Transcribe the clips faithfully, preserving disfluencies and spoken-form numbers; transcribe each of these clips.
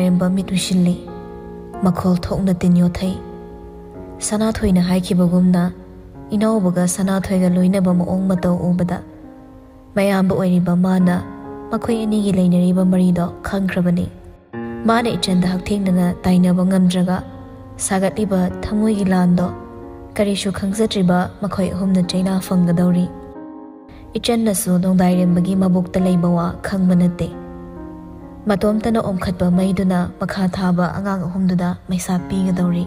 ꯅꯣꯡꯗꯥꯏꯔꯦꯝꯕ ꯃꯤꯠ ꯎꯏꯁꯤꯜꯂꯤ꯫ ꯃꯈꯣꯜ ꯊꯣꯛꯅ ꯇꯤꯟ ꯌꯣꯠꯊꯩ꯫ ꯁꯅꯥꯊꯣꯏꯅ ꯍꯥꯏꯈꯤꯕꯒꯨꯝꯅ ꯏꯅꯥꯎꯕꯒ ꯁꯅꯥꯊꯣꯏꯒ ꯂꯣꯏꯅꯕ ꯃꯑꯣꯡ ꯃꯇꯧ ꯎꯕꯗ ꯃꯌꯥꯝꯕ ꯑꯣꯏꯔꯤꯕ ꯃꯥꯅ ꯃꯈꯣꯏ ꯑꯅꯤꯒꯤ ꯂꯩꯅꯔꯤꯕ ꯃꯔꯤꯗꯣ ꯈꯪꯈ꯭ꯔꯕꯅꯤ꯫ ꯃꯥꯅ ꯏꯆꯟꯗ ꯍꯛꯊꯦꯡꯅꯅ ꯇꯥꯏꯅꯕ ꯉꯝꯗ꯭ꯔꯒ ꯁꯥꯒꯠꯂꯤꯕ ꯊꯃꯣꯏꯒꯤ ꯂꯥꯟꯗꯣ ꯀꯔꯤꯁꯨ ꯈꯪꯖꯗ꯭ꯔꯤꯕ ꯃꯈꯣꯏ ꯑꯍꯨꯝꯅ ꯆꯩꯅꯥ ꯐꯪꯒꯗꯧꯔꯤ꯫ ꯏꯆꯟꯅꯁꯨ ꯅꯣꯡꯗꯥꯏꯔꯦꯝꯕꯒꯤ ꯃꯕꯨꯛꯇ ꯂꯩꯕ ꯋꯥ ꯈꯪꯕ ꯅꯠꯇꯦ꯫ ꯃꯇꯣꯝꯇꯅ ꯑꯣꯝꯈꯠꯄ ꯃꯩꯗꯨꯅ ꯃꯈꯥ ꯊꯥꯕ ꯑꯉꯥꯡ ꯑꯍꯨꯝꯗꯨꯗ ꯃꯩꯁꯥ ꯄꯤꯒꯗꯧꯔꯤ꯫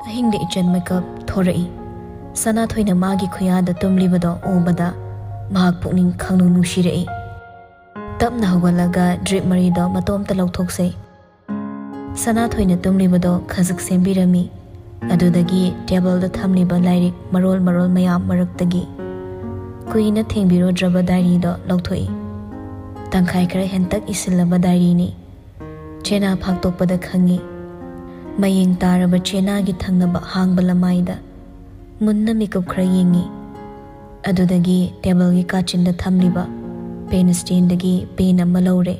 ꯑꯍꯤꯡꯗ ꯏꯆꯟ ꯃꯤꯀꯞ ꯊꯣꯔꯛꯏ꯫ ꯁꯅꯥꯊꯣꯏꯅ ꯃꯥꯒꯤ ꯈꯨꯌꯥꯗ ꯇꯨꯝꯂꯤꯕꯗꯣ ꯎꯕꯗ ꯃꯍꯥꯛ ꯄꯨꯛꯅꯤꯡ ꯈꯪꯅꯨꯡ ꯅꯨꯡꯁꯤꯔꯛꯏ꯫ ꯇꯞꯅ ꯍꯧꯒꯠꯂꯒ ꯗ꯭ꯔꯤꯞ ꯃꯔꯤꯗꯣ ꯃꯇꯣꯝꯇ ꯂꯧꯊꯣꯛꯆꯩ꯫ ꯁꯅꯥꯊꯣꯏꯅ ꯇꯨꯝꯂꯤꯕꯗꯣ ꯈꯖꯤꯛ ꯁꯦꯝꯕꯤꯔꯝꯃꯤ꯫ ꯑꯗꯨꯗꯒꯤ ꯇꯦꯕꯜꯗ ꯊꯝꯂꯤꯕ ꯂꯥꯏꯔꯤꯛ ꯃꯔꯣꯜ ꯃꯔꯣꯜ ꯃꯌꯥꯝ ꯃꯔꯛꯇꯒꯤ ꯀꯨꯏꯅ ꯊꯦꯡꯕꯤꯔꯨꯗ꯭ꯔꯕ ꯗꯥꯏꯔꯤꯗꯣ ꯂꯧꯊꯣꯛꯏ꯫ ꯇꯪꯈꯥꯏ ꯈꯔ ꯍꯦꯟꯇꯛ ꯏꯁꯤꯜꯂꯕ ꯗꯥꯏꯔꯤꯅꯤ꯫ ꯆꯦꯅꯥ ꯐꯥꯛꯇꯣꯛꯄꯗ ꯈꯪꯉꯤ꯫ ꯃꯌꯦꯡ ꯇꯥꯔꯕ ꯆꯦꯅꯥꯒꯤ ꯊꯪꯅꯕ ꯍꯥꯡꯕ ꯂꯃꯥꯏꯗ ꯃꯨꯟꯅ ꯃꯤꯀꯨꯞ ꯈꯔ ꯌꯦꯡꯉꯤ꯫ ꯑꯗꯨꯗꯒꯤ ꯇꯦꯕꯜꯒꯤ ꯀꯥꯆꯤꯟꯗ ꯊꯝꯂꯤꯕ ꯄꯦꯟ ꯁ꯭ꯇꯦꯟꯗꯒꯤ ꯄꯦꯟ ꯑꯃ ꯂꯧꯔꯦ꯫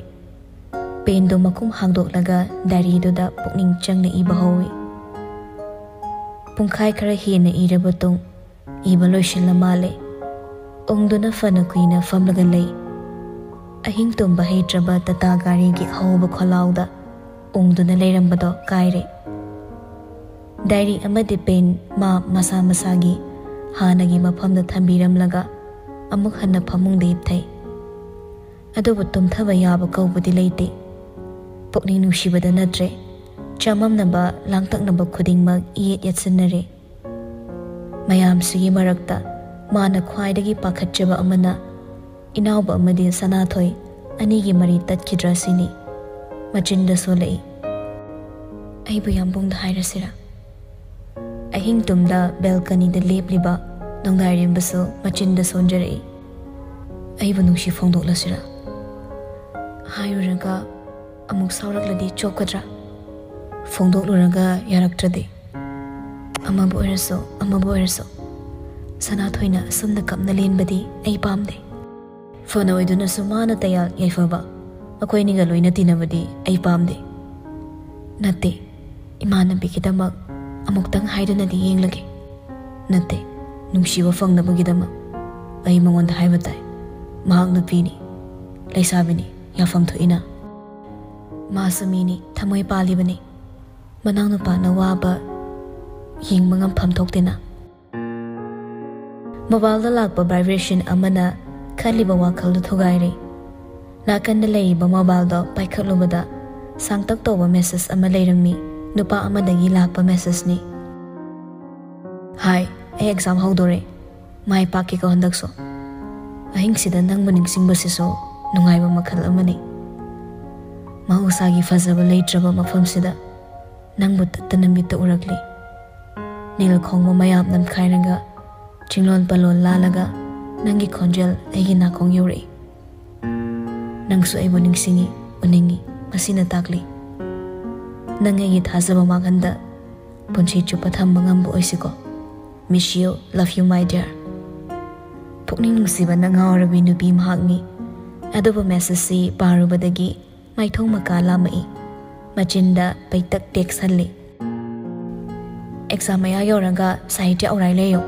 ꯄꯦꯟꯗꯣ ꯃꯈꯨꯝ ꯍꯥꯡꯗꯣꯛꯂꯒ ꯗꯥꯏꯔꯤꯗꯨꯗ ꯄꯨꯛꯅꯤꯡ ꯆꯪꯅ ꯏꯕ ꯍꯧꯏ꯫ ꯄꯨꯡꯈꯥꯏ ꯈꯔ ꯍꯦꯟꯅ ꯏꯔꯕ ꯇꯨꯡ ꯏꯕ ꯂꯣꯏꯁꯤꯜꯂ ꯃꯥꯜꯂꯦ꯫ ꯎꯪꯗꯨꯅ ꯐꯅ ꯀꯨꯏꯅ ꯐꯝꯂꯒ ꯂꯩ꯫ ꯑꯍꯤꯡ ꯇꯨꯝꯕ ꯍꯩꯇ꯭ꯔꯕ ꯇꯥꯇꯥ ꯒꯥꯔꯤꯒꯤ ꯑꯍꯧꯕ ꯈꯣꯜꯂꯥꯎꯗ ꯎꯪꯗꯨꯅ ꯂꯩꯔꯝꯕꯗꯣ ꯀꯥꯏꯔꯦ꯫ ꯗꯥꯏꯔꯤ ꯑꯃꯗꯤ ꯄꯦꯟ ꯃꯥ ꯃꯁꯥ ꯃꯁꯥꯒꯤ ꯍꯥꯟꯅꯒꯤ ꯃꯐꯝꯗ ꯊꯝꯕꯤꯔꯝꯂꯒ ꯑꯃꯨꯛ ꯍꯟꯅ ꯐꯃꯨꯡꯗ ꯍꯤꯞꯊꯩ꯫ ꯑꯗꯨꯕꯨ ꯇꯨꯝꯊꯕ ꯌꯥꯕ ꯀꯧꯕꯗꯤ ꯂꯩꯇꯦ꯫ ꯄꯨꯛꯅꯤꯡ ꯅꯨꯡꯁꯤꯕꯗ ꯅꯠꯇ꯭ꯔꯦ, ꯆꯃꯝꯅꯕ, ꯂꯥꯡꯇꯛꯅꯕ ꯈꯨꯗꯤꯡꯃꯛ ꯏꯌꯦꯠ ꯌꯦꯠꯁꯤꯟꯅꯔꯦ꯫ ꯃꯌꯥꯝꯁꯤꯒꯤ ꯃꯔꯛꯇ ꯃꯥꯅ ꯈ꯭ꯋꯥꯏꯗꯒꯤ ꯄꯥꯈꯠꯆꯕ ꯑꯃꯅ ꯏꯅꯥꯎꯕ ꯑꯃꯗꯤ ꯁꯅꯥꯊꯣꯏ ꯑꯅꯤꯒꯤ ꯃꯔꯤ ꯇꯠꯈꯤꯗ꯭ꯔꯥ ꯁꯤꯅꯤ꯫ ꯃꯆꯤꯟꯗ ꯁꯣꯜꯂꯛꯏ꯫ "ꯑꯩꯕꯨ ꯌꯥꯝꯕꯨꯡꯗ ꯍꯥꯏꯔꯁꯤꯔꯥ?" ꯑꯍꯤꯡ ꯇꯨꯝꯗ ꯕꯦꯜꯀꯅꯤꯗ ꯂꯦꯞꯂꯤꯕ ꯅꯣꯡꯗꯥꯏꯔꯦꯝꯕꯁꯨ ꯃꯆꯤꯟꯗ ꯁꯣꯟꯖꯔꯛꯏ꯫ "ꯑꯩꯕꯨ ꯅꯨꯡꯁꯤ ꯐꯣꯡꯗꯣꯛꯂꯁꯤꯔꯥ? ꯍꯥꯏꯔꯨꯔꯒ ꯑꯃꯨꯛ ꯁꯥꯎꯔꯛꯂꯗꯤ ꯆꯣꯞꯀꯗ꯭ꯔꯥ? ꯐꯣꯡꯗꯣꯛꯂꯨꯔꯒ ꯌꯥꯔꯛꯇ꯭ꯔꯗꯤ?" "ꯑꯃꯕꯨ ꯑꯣꯏꯔꯁꯨ, ꯑꯃꯕꯨ ꯑꯣꯏꯔꯁꯨ, ꯁꯅꯥꯊꯣꯏꯅ ꯑꯁꯨꯝꯅ ꯀꯞꯅ ꯂꯦꯟꯕꯗꯤ ꯑꯩ ꯄꯥꯝꯗꯦ꯫ ꯐꯅ ꯑꯣꯏꯗꯨꯅꯁꯨ ꯃꯥꯅ ꯇꯌꯥꯜ ꯌꯥꯏꯐꯕ ꯑꯩꯈꯣꯏꯅꯤꯒ ꯂꯣꯏꯅ ꯇꯤꯟꯅꯕꯗꯤ ꯑꯩ ꯄꯥꯝꯗꯦ꯫ ꯅꯠꯇꯦ, ꯏꯃꯥꯟꯅꯕꯤꯒꯤꯗꯃꯛ ꯑꯃꯨꯛꯇꯪ ꯍꯥꯏꯗꯨꯅꯗꯤ ꯌꯦꯡꯂꯒꯦ꯫ ꯅꯠꯇꯦ, ꯅꯨꯡꯁꯤꯕ ꯐꯪꯅꯕꯒꯤꯗꯃꯛ ꯑꯩ ꯃꯉꯣꯟꯗ ꯍꯥꯏꯕ ꯇꯥꯏ꯫ ꯃꯍꯥꯛ ꯅꯨꯄꯤꯅꯤ, ꯂꯩꯁꯥꯕꯤꯅꯤ, ꯌꯥꯐꯝ ꯊꯣꯛꯏꯅ꯫ ꯃꯥꯁꯨ ꯃꯤꯅꯤ, ꯊꯃꯣꯏ ꯄꯥꯜꯂꯤꯕꯅꯤ꯫ ꯃꯅꯥꯎꯅꯨꯄꯥꯅ ꯋꯥꯕ ꯌꯦꯡꯕ ꯉꯝꯐꯝ ꯊꯣꯛꯇꯦꯅ꯫ ꯃꯣꯕꯥꯏꯜꯗ ꯂꯥꯛꯄ ꯚꯥꯏꯕ꯭ꯔꯦꯁꯟ ꯑꯃꯅ ꯈꯜꯂꯤꯕ ꯋꯥꯈꯜꯗꯨ ꯊꯨꯒꯥꯏꯔꯦ꯫ ꯅꯥꯀꯟꯗ ꯂꯩꯔꯤꯕ ꯃꯣꯕꯥꯏꯜꯗꯣ ꯄꯥꯏꯈꯠꯂꯨꯕꯗ ꯁꯥꯡꯇꯛ ꯇꯧꯕ ꯃꯦꯁꯦꯖ ꯑꯃ ꯂꯩꯔꯝꯃꯤ꯫ ꯅꯨꯄꯥ ꯑꯃꯗꯒꯤ ꯂꯥꯛꯄ ꯃꯦꯁꯦꯖꯅꯤ꯫ "ꯍꯥꯏ, ꯑꯩ ꯑꯦꯛꯖꯥꯝ ꯍꯧꯗꯣꯔꯦ꯫ ꯃꯥꯏ ꯄꯥꯛꯀꯦꯀꯣ ꯍꯟꯗꯛꯁꯨ꯫ ꯑꯍꯤꯡꯁꯤꯗ ꯅꯪꯕꯨ ꯅꯤꯡꯁꯤꯡꯕꯁꯤꯁꯨ ꯅꯨꯡꯉꯥꯏꯕ ꯃꯈꯜ ꯑꯃꯅꯤ꯫ ꯃꯍꯧꯁꯥꯒꯤ ꯐꯖꯕ ꯂꯩꯇ꯭ꯔꯕ ꯃꯐꯝꯁꯤꯗ ꯅꯪꯕꯨ ꯇꯠꯇꯅ ꯃꯤꯠꯇ ꯎꯔꯛꯂꯤ꯫ ꯅꯤꯜ ꯈꯣꯡꯕ ꯃꯌꯥꯝ ꯅꯝꯈꯥꯏꯔꯒ, ꯆꯤꯡꯂꯣꯟ ꯄꯜꯂꯣꯟ ꯂꯥꯜꯂꯒ, ꯅꯪꯒꯤ ꯈꯣꯟꯖꯦꯜ ꯑꯩꯒꯤ ꯅꯥꯀꯣꯡ ꯌꯧꯔꯛꯏ꯫ ꯅꯪꯁꯨ ꯑꯩꯕꯨ ꯅꯤꯡꯁꯤꯡꯉꯤ, ꯎꯅꯤꯡꯉꯤ, ꯃꯁꯤꯅ ꯇꯥꯛꯂꯤ꯫ ꯅꯪ ꯑꯩꯒꯤ ꯊꯥꯖꯕ ꯃꯥꯡꯍꯟꯗ ꯄꯨꯟꯁꯤ ꯆꯨꯞꯄ ꯊꯝꯕ ꯉꯝꯕ ꯑꯣꯏꯁꯤꯀꯣ꯫ Miss you, love you, my dear." ꯄꯨꯛꯅꯤꯡ ꯅꯨꯡꯁꯤꯕꯅ ꯉꯥꯎꯔꯕꯤ ꯅꯨꯄꯤ ꯃꯍꯥꯛꯅꯤ꯫ ꯑꯗꯨꯕꯨ ꯃꯦꯁꯦꯖꯁꯤ ꯄꯥꯔꯨꯕꯗꯒꯤ ꯃꯥꯏꯊꯣꯡ ꯃꯀꯥ ꯂꯥꯝꯃꯛꯏ꯫ ꯃꯆꯤꯟꯗ ꯄꯩꯇꯛ ꯇꯦꯛꯁ ꯍꯜꯂꯤ꯫ "ꯑꯦꯛꯖꯥꯝ ꯃꯌꯥ ꯌꯧꯔꯒ ꯁꯥꯍꯤꯇ꯭ꯌ ꯑꯧꯔꯥꯏ ꯂꯩꯌꯣ꯫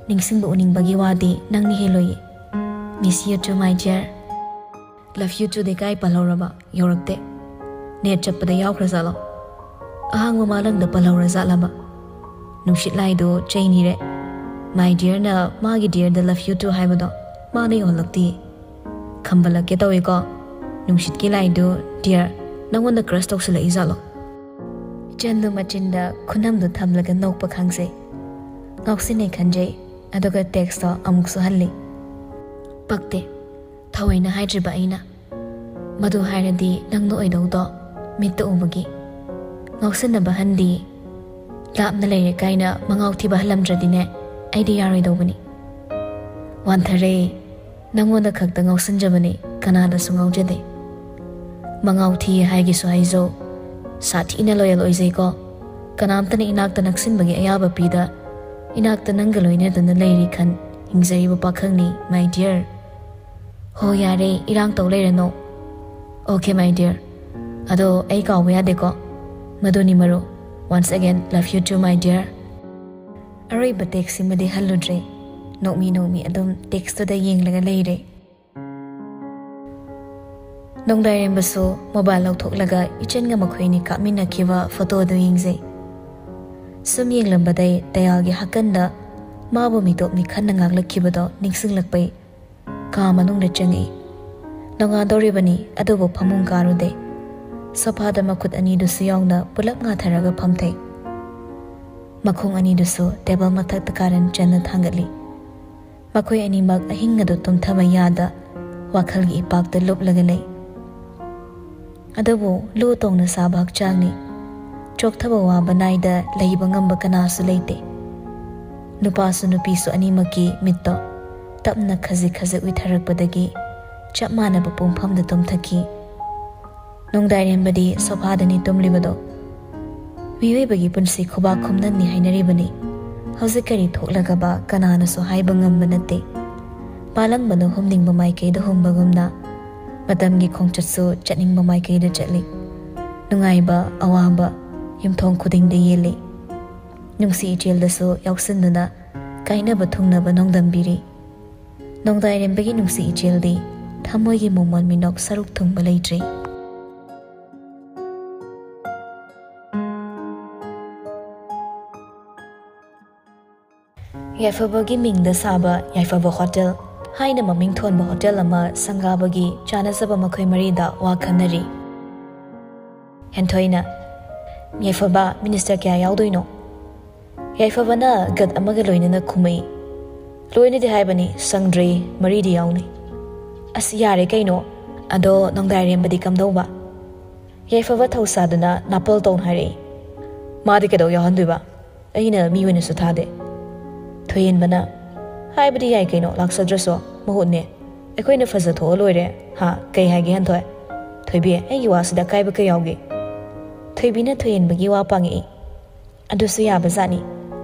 ꯅꯤꯡꯁꯤꯡꯕ ꯎꯅꯤꯡꯕꯒꯤ ꯋꯥꯗꯤ ꯅꯪꯅ ꯍꯦꯜꯂꯣꯏꯌꯦ꯫ Miss you too, my dear꯫ Love you too ꯗꯤ ꯀꯥꯏ ꯄꯜꯍꯧꯔꯕ? ꯌꯧꯔꯛꯇꯦ꯫ ꯅꯦꯠ ꯆꯠꯄꯗ ꯌꯥꯎꯈ꯭ꯔꯖꯥꯠꯂꯣ? ꯑꯍꯥꯡꯕ ꯃꯥꯂꯪꯗ ꯄꯜꯍꯧꯔꯖꯥꯠꯂꯕ? ꯅꯨꯡꯁꯤꯠ ꯂꯥꯏꯗꯣ ꯆꯩꯅꯤꯔꯦ꯫ My dear ꯅ ꯃꯥꯒꯤ dear the love you too ꯍꯥꯏꯕꯗꯣ ꯃꯥꯅ ꯌꯧꯍꯜꯂꯛꯇꯦ꯫ ꯈꯝꯕꯜꯂꯛꯀꯦ ꯇꯧꯏꯀꯣ꯫ ꯅꯨꯡꯁꯤꯠꯀꯤ ꯂꯥꯏꯗꯨ, dear, ꯅꯪꯉꯣꯟꯗ crush ꯇꯧꯁꯤꯜꯂꯛꯏ ꯖꯥꯠꯂꯣ?" ꯏꯆꯟꯗꯨ ꯃꯆꯤꯟꯗ ꯈꯨꯅꯝꯗꯨ ꯊꯝꯂꯒ ꯅꯣꯛꯄ ꯈꯪꯖꯩ꯫ ꯉꯥꯎꯁꯤꯟꯅꯩ ꯈꯟꯖꯩ, ꯑꯗꯨꯒ ꯇꯦꯛꯁꯇꯣ ꯑꯃꯨꯛꯁꯨ ꯍꯜꯂꯤ꯫ "ꯄꯛꯇꯦ, ꯊꯑꯣꯏꯅ ꯍꯥꯏꯗ꯭ꯔꯤꯕ ꯑꯩꯅ꯫ ꯃꯗꯨ ꯍꯥꯏꯔꯗꯤ ꯅꯪꯅ ꯑꯣꯏꯗꯧꯗꯣ, ꯃꯤꯠꯇ ꯎꯕꯒꯤ꯫ ꯉꯥꯎꯁꯤꯟꯅꯕ ꯍꯟꯗꯤ, ꯂꯥꯞꯅ ꯂꯩꯔꯦ ꯀꯥꯏꯅ ꯃꯉꯥꯎ ꯊꯤꯕ ꯍꯜꯂꯝꯗ꯭ꯔꯗꯤꯅꯦ, ꯑꯩꯗꯤ ꯌꯥꯔꯣꯏꯗꯧꯕꯅꯤ꯫ ꯋꯥꯟꯊꯔꯦ, ꯅꯪꯉꯣꯟꯗ ꯈꯛꯇ ꯉꯥꯎꯁꯤꯟꯖꯕꯅꯤ, ꯀꯅꯥꯗꯁꯨ ꯉꯥꯎꯖꯗꯦ꯫ ꯃꯉꯥꯎ ꯊꯤ ꯍꯥꯏꯒꯤꯁꯨ ꯍꯥꯏꯖꯧ, ꯁꯥꯊꯤꯅ loyal ꯑꯣꯏꯖꯩꯀꯣ꯫ ꯀꯅꯥꯝꯇꯅ ꯏꯅꯥꯛꯇ ꯅꯛꯁꯤꯟꯕꯒꯤ ꯑꯌꯥꯕ ꯄꯤꯗ, ꯏꯅꯥꯛꯇ ꯅꯪꯒ ꯂꯣꯏꯅꯗꯨꯅ ꯂꯩꯔꯤ ꯈꯟ ꯍꯤꯡꯖꯔꯤꯕ ꯄꯥꯈꯪꯅꯤ, my dear꯫ ꯍꯣ ꯌꯥꯔꯦ, ꯏꯔꯥꯡ ꯇꯧ ꯂꯩꯔꯅꯣ꯫ Okay, my dear. ꯑꯗꯣ ꯑꯩ ꯀꯥꯎꯕ ꯌꯥꯗꯦꯀꯣ꯫ ꯃꯗꯨꯅꯤ ꯃꯔꯨ꯫ Once again, love you too, my dear. ꯑꯔꯣꯏꯕ ꯇꯦꯛꯁꯁꯤꯃꯗꯤ ꯍꯜꯂꯨꯗ꯭ꯔꯦ꯫ ꯅꯣꯛꯃꯤ ꯅꯣꯛꯃꯤ ꯑꯗꯨꯝ ꯇꯦꯛꯁꯇꯨꯗ ꯌꯦꯡꯂꯒ ꯂꯩꯔꯦ꯫ ꯅꯣꯡꯗꯥꯏꯔꯦꯝꯕꯁꯨ ꯃꯣꯕꯥꯏꯜ ꯂꯧꯊꯣꯛꯂꯒ ꯏꯆꯟꯒ ꯃꯈꯣꯏ ꯑꯅꯤ ꯀꯥꯞꯃꯤꯟꯅꯈꯤꯕ ꯐꯣꯇꯣꯗꯨ ꯌꯦꯡꯖꯩ꯫ ꯁꯨꯝ ꯌꯦꯡꯂꯝꯕꯗꯩ ꯇꯌꯥꯜꯒꯤ ꯍꯥꯀꯟꯗ ꯃꯥꯕꯨ ꯃꯤꯇꯣꯞ ꯃꯤꯈꯟꯅ ꯉꯥꯛꯂꯛꯈꯤꯕꯗꯣ ꯅꯤꯡꯁꯤꯡꯂꯛꯄꯩ ꯀꯥ ꯃꯅꯨꯡꯗ ꯆꯪꯉꯛꯏ꯫ ꯅꯣꯡꯉꯥꯟꯗꯧꯔꯤꯕꯅꯤ, ꯑꯗꯨꯕꯨ ꯐꯃꯨꯡ ꯀꯥꯔꯨꯗꯦ꯫ ꯁꯣꯐꯥꯗ ꯃꯈꯨꯠ ꯑꯅꯤꯗꯨꯁꯨ ꯌꯥꯎꯅ ꯄꯨꯂꯞ ꯉꯥꯊꯔꯒ ꯐꯝꯊꯩ꯫ ꯃꯈꯣꯡ ꯑꯅꯤꯗꯨꯁꯨ ꯇꯦꯕꯜ ꯃꯊꯛꯇ ꯀꯥꯔꯟ ꯆꯟꯅ ꯊꯥꯡꯒꯠꯂꯤ꯫ ꯃꯈꯣꯏ ꯑꯅꯤꯃꯛ ꯑꯍꯤꯡ ꯑꯗꯨ ꯇꯨꯝꯊꯕ ꯌꯥꯗ ꯋꯥꯈꯜꯒꯤ ꯏꯄꯥꯛꯇ ꯂꯨꯞꯂꯒ ꯂꯩ꯫ ꯑꯗꯨꯕꯨ ꯂꯨ ꯇꯣꯡꯅ ꯁꯥꯕ ꯍꯛꯆꯥꯡꯅꯤ꯫ ꯆꯣꯛꯊꯕ ꯋꯥꯕ ꯅꯥꯏꯗ ꯂꯩꯕ ꯉꯝꯕ ꯀꯅꯥꯁꯨ ꯂꯩꯇꯦ꯫ ꯅꯨꯄꯥꯁꯨ ꯅꯨꯄꯤꯁꯨ ꯑꯅꯤꯃꯛꯀꯤ ꯃꯤꯠꯇꯣ ꯇꯞꯅ ꯈꯖꯤꯛ ꯈꯖꯤꯛ ꯎꯏꯊꯔꯛꯄꯗꯒꯤ ꯆꯞ ꯃꯥꯟꯅꯕ ꯄꯨꯡꯐꯝꯗ ꯇꯨꯝꯊꯈꯤ꯫ ꯅꯣꯡꯗꯥꯏꯔꯦꯝꯕꯗꯤ ꯁꯣꯐꯥꯗꯅꯤ ꯇꯨꯝꯂꯤꯕꯗꯣ꯫ ꯃꯤꯑꯣꯏꯕꯒꯤ ꯄꯨꯟꯁꯤ ꯈꯨꯕꯥꯛ ꯈꯨꯝꯅꯟꯅꯤ ꯍꯥꯏꯅꯔꯤꯕꯅꯤ꯫ ꯍꯧꯖꯤꯛ ꯀꯔꯤ ꯊꯣꯛꯂꯒꯕ ꯀꯅꯥꯅꯁꯨ ꯍꯥꯏꯕ ꯉꯝꯕ ꯅꯠꯇꯦ꯫ ꯃꯥꯂꯪꯕꯅ ꯍꯨꯝꯅꯤꯡꯕ ꯃꯥꯏꯀꯩꯗ ꯍꯨꯝꯕꯒꯨꯝꯅ ꯃꯇꯝꯒꯤ ꯈꯣꯡꯆꯠꯁꯨ ꯆꯠꯅꯤꯡꯕ ꯃꯥꯏꯀꯩꯗ ꯆꯠꯂꯤ꯫ ꯅꯨꯡꯉꯥꯏꯕ, ꯑꯋꯥꯕ ꯌꯨꯝꯊꯣꯡ ꯈꯨꯗꯤꯡꯗ ꯌꯦꯜꯂꯤ꯫ ꯅꯨꯡꯁꯤ ꯏꯆꯦꯜꯗꯁꯨ ꯌꯥꯎꯁꯤꯟꯗꯨꯅ ꯀꯥꯏꯅꯕ ꯊꯨꯡꯅꯕ ꯅꯣꯡꯗꯝꯕꯤꯔꯤ꯫ ꯅꯣꯡꯗꯥꯏꯔꯦꯝꯕꯒꯤ ꯅꯨꯡꯁꯤ ꯏꯆꯦꯜꯗꯤ ꯊꯃꯣꯏꯒꯤ ꯃꯣꯃꯣꯟ ꯃꯤꯅꯣꯛ ꯁꯔꯨꯛ ꯊꯨꯡꯕ ꯂꯩꯇ꯭ꯔꯤ꯫ ꯌꯥꯏꯐꯕꯒꯤ ꯃꯤꯡꯗ ꯁꯥꯕ ꯌꯥꯏꯐꯕ ꯍꯣꯇꯦꯜ ꯍꯥꯏꯅ ꯃꯃꯤꯡ ꯊꯣꯟꯕ ꯍꯣꯇꯦꯜ ꯑꯃ ꯁꯪꯒꯥꯕꯒꯤ ꯆꯥꯅꯖꯕ ꯃꯈꯣꯏ ꯃꯔꯤꯗ ꯋꯥ ꯈꯟꯅꯔꯤ꯫ ꯍꯦꯟꯊꯣꯏꯅ, "ꯌꯥꯏꯐꯕ, ꯃꯤꯅꯤꯁꯇꯔ ꯀꯌꯥ ꯌꯥꯎꯗꯣꯏꯅꯣ?" ꯌꯥꯏꯐꯕꯅ ꯒꯠ ꯑꯃꯒ ꯂꯣꯏꯅꯅ ꯈꯨꯝꯃꯛꯏ, "ꯂꯣꯏꯅꯗꯤ ꯍꯥꯏꯕꯅꯤ, ꯁꯪꯗ꯭ꯔꯦ, ꯃꯔꯤꯗꯤ ꯌꯥꯎꯅꯤ꯫" "ꯑꯁ, ꯌꯥꯔꯦ ꯀꯩꯅꯣ꯫ ꯑꯗꯣ ꯅꯣꯡꯗꯥꯏꯔꯦꯝꯕꯗꯤ ꯀꯝꯗꯧꯕ?" ꯌꯥꯏꯐꯕ ꯊꯧꯁꯥꯗꯨꯅ ꯅꯥꯄꯜ ꯇꯧꯅ ꯍꯥꯏꯔꯛꯏ, "ꯃꯥꯗꯤ ꯀꯩꯗꯧ ꯌꯥꯎꯍꯟꯗꯣꯏꯕ? ꯑꯩꯅ ꯃꯤ ꯑꯣꯏꯅꯁꯨ ꯊꯥꯗꯦ꯫" ꯊꯣꯏꯍꯦꯟꯕꯅ, "ꯍꯥꯏꯕꯗꯤ ꯌꯥꯏ ꯀꯩꯅꯣ, ꯂꯥꯛꯆꯗ꯭ꯔꯁꯨ, ꯃꯍꯨꯠꯅꯦ꯫ ꯑꯩꯈꯣꯏꯅ ꯐꯖꯊꯣꯛꯑ ꯂꯣꯏꯔꯦ, ꯍꯥ? ꯀꯩ ꯍꯥꯏꯒꯦ, ꯍꯦꯟꯊꯣꯏ? ꯊꯣꯏꯕꯤ, ꯑꯩꯒꯤ ꯋꯥꯁꯤꯗ ꯑꯀꯥꯏꯕ ꯀꯩ ꯌꯥꯎꯒꯦ?" ꯊꯣꯏꯕꯤꯅ ꯊꯣꯏꯍꯦꯟꯕꯒꯤ ꯋꯥ ꯄꯥꯡꯉꯛꯏ, "ꯑꯗꯨꯁꯨ ꯌꯥꯕꯖꯥꯠꯅꯤ꯫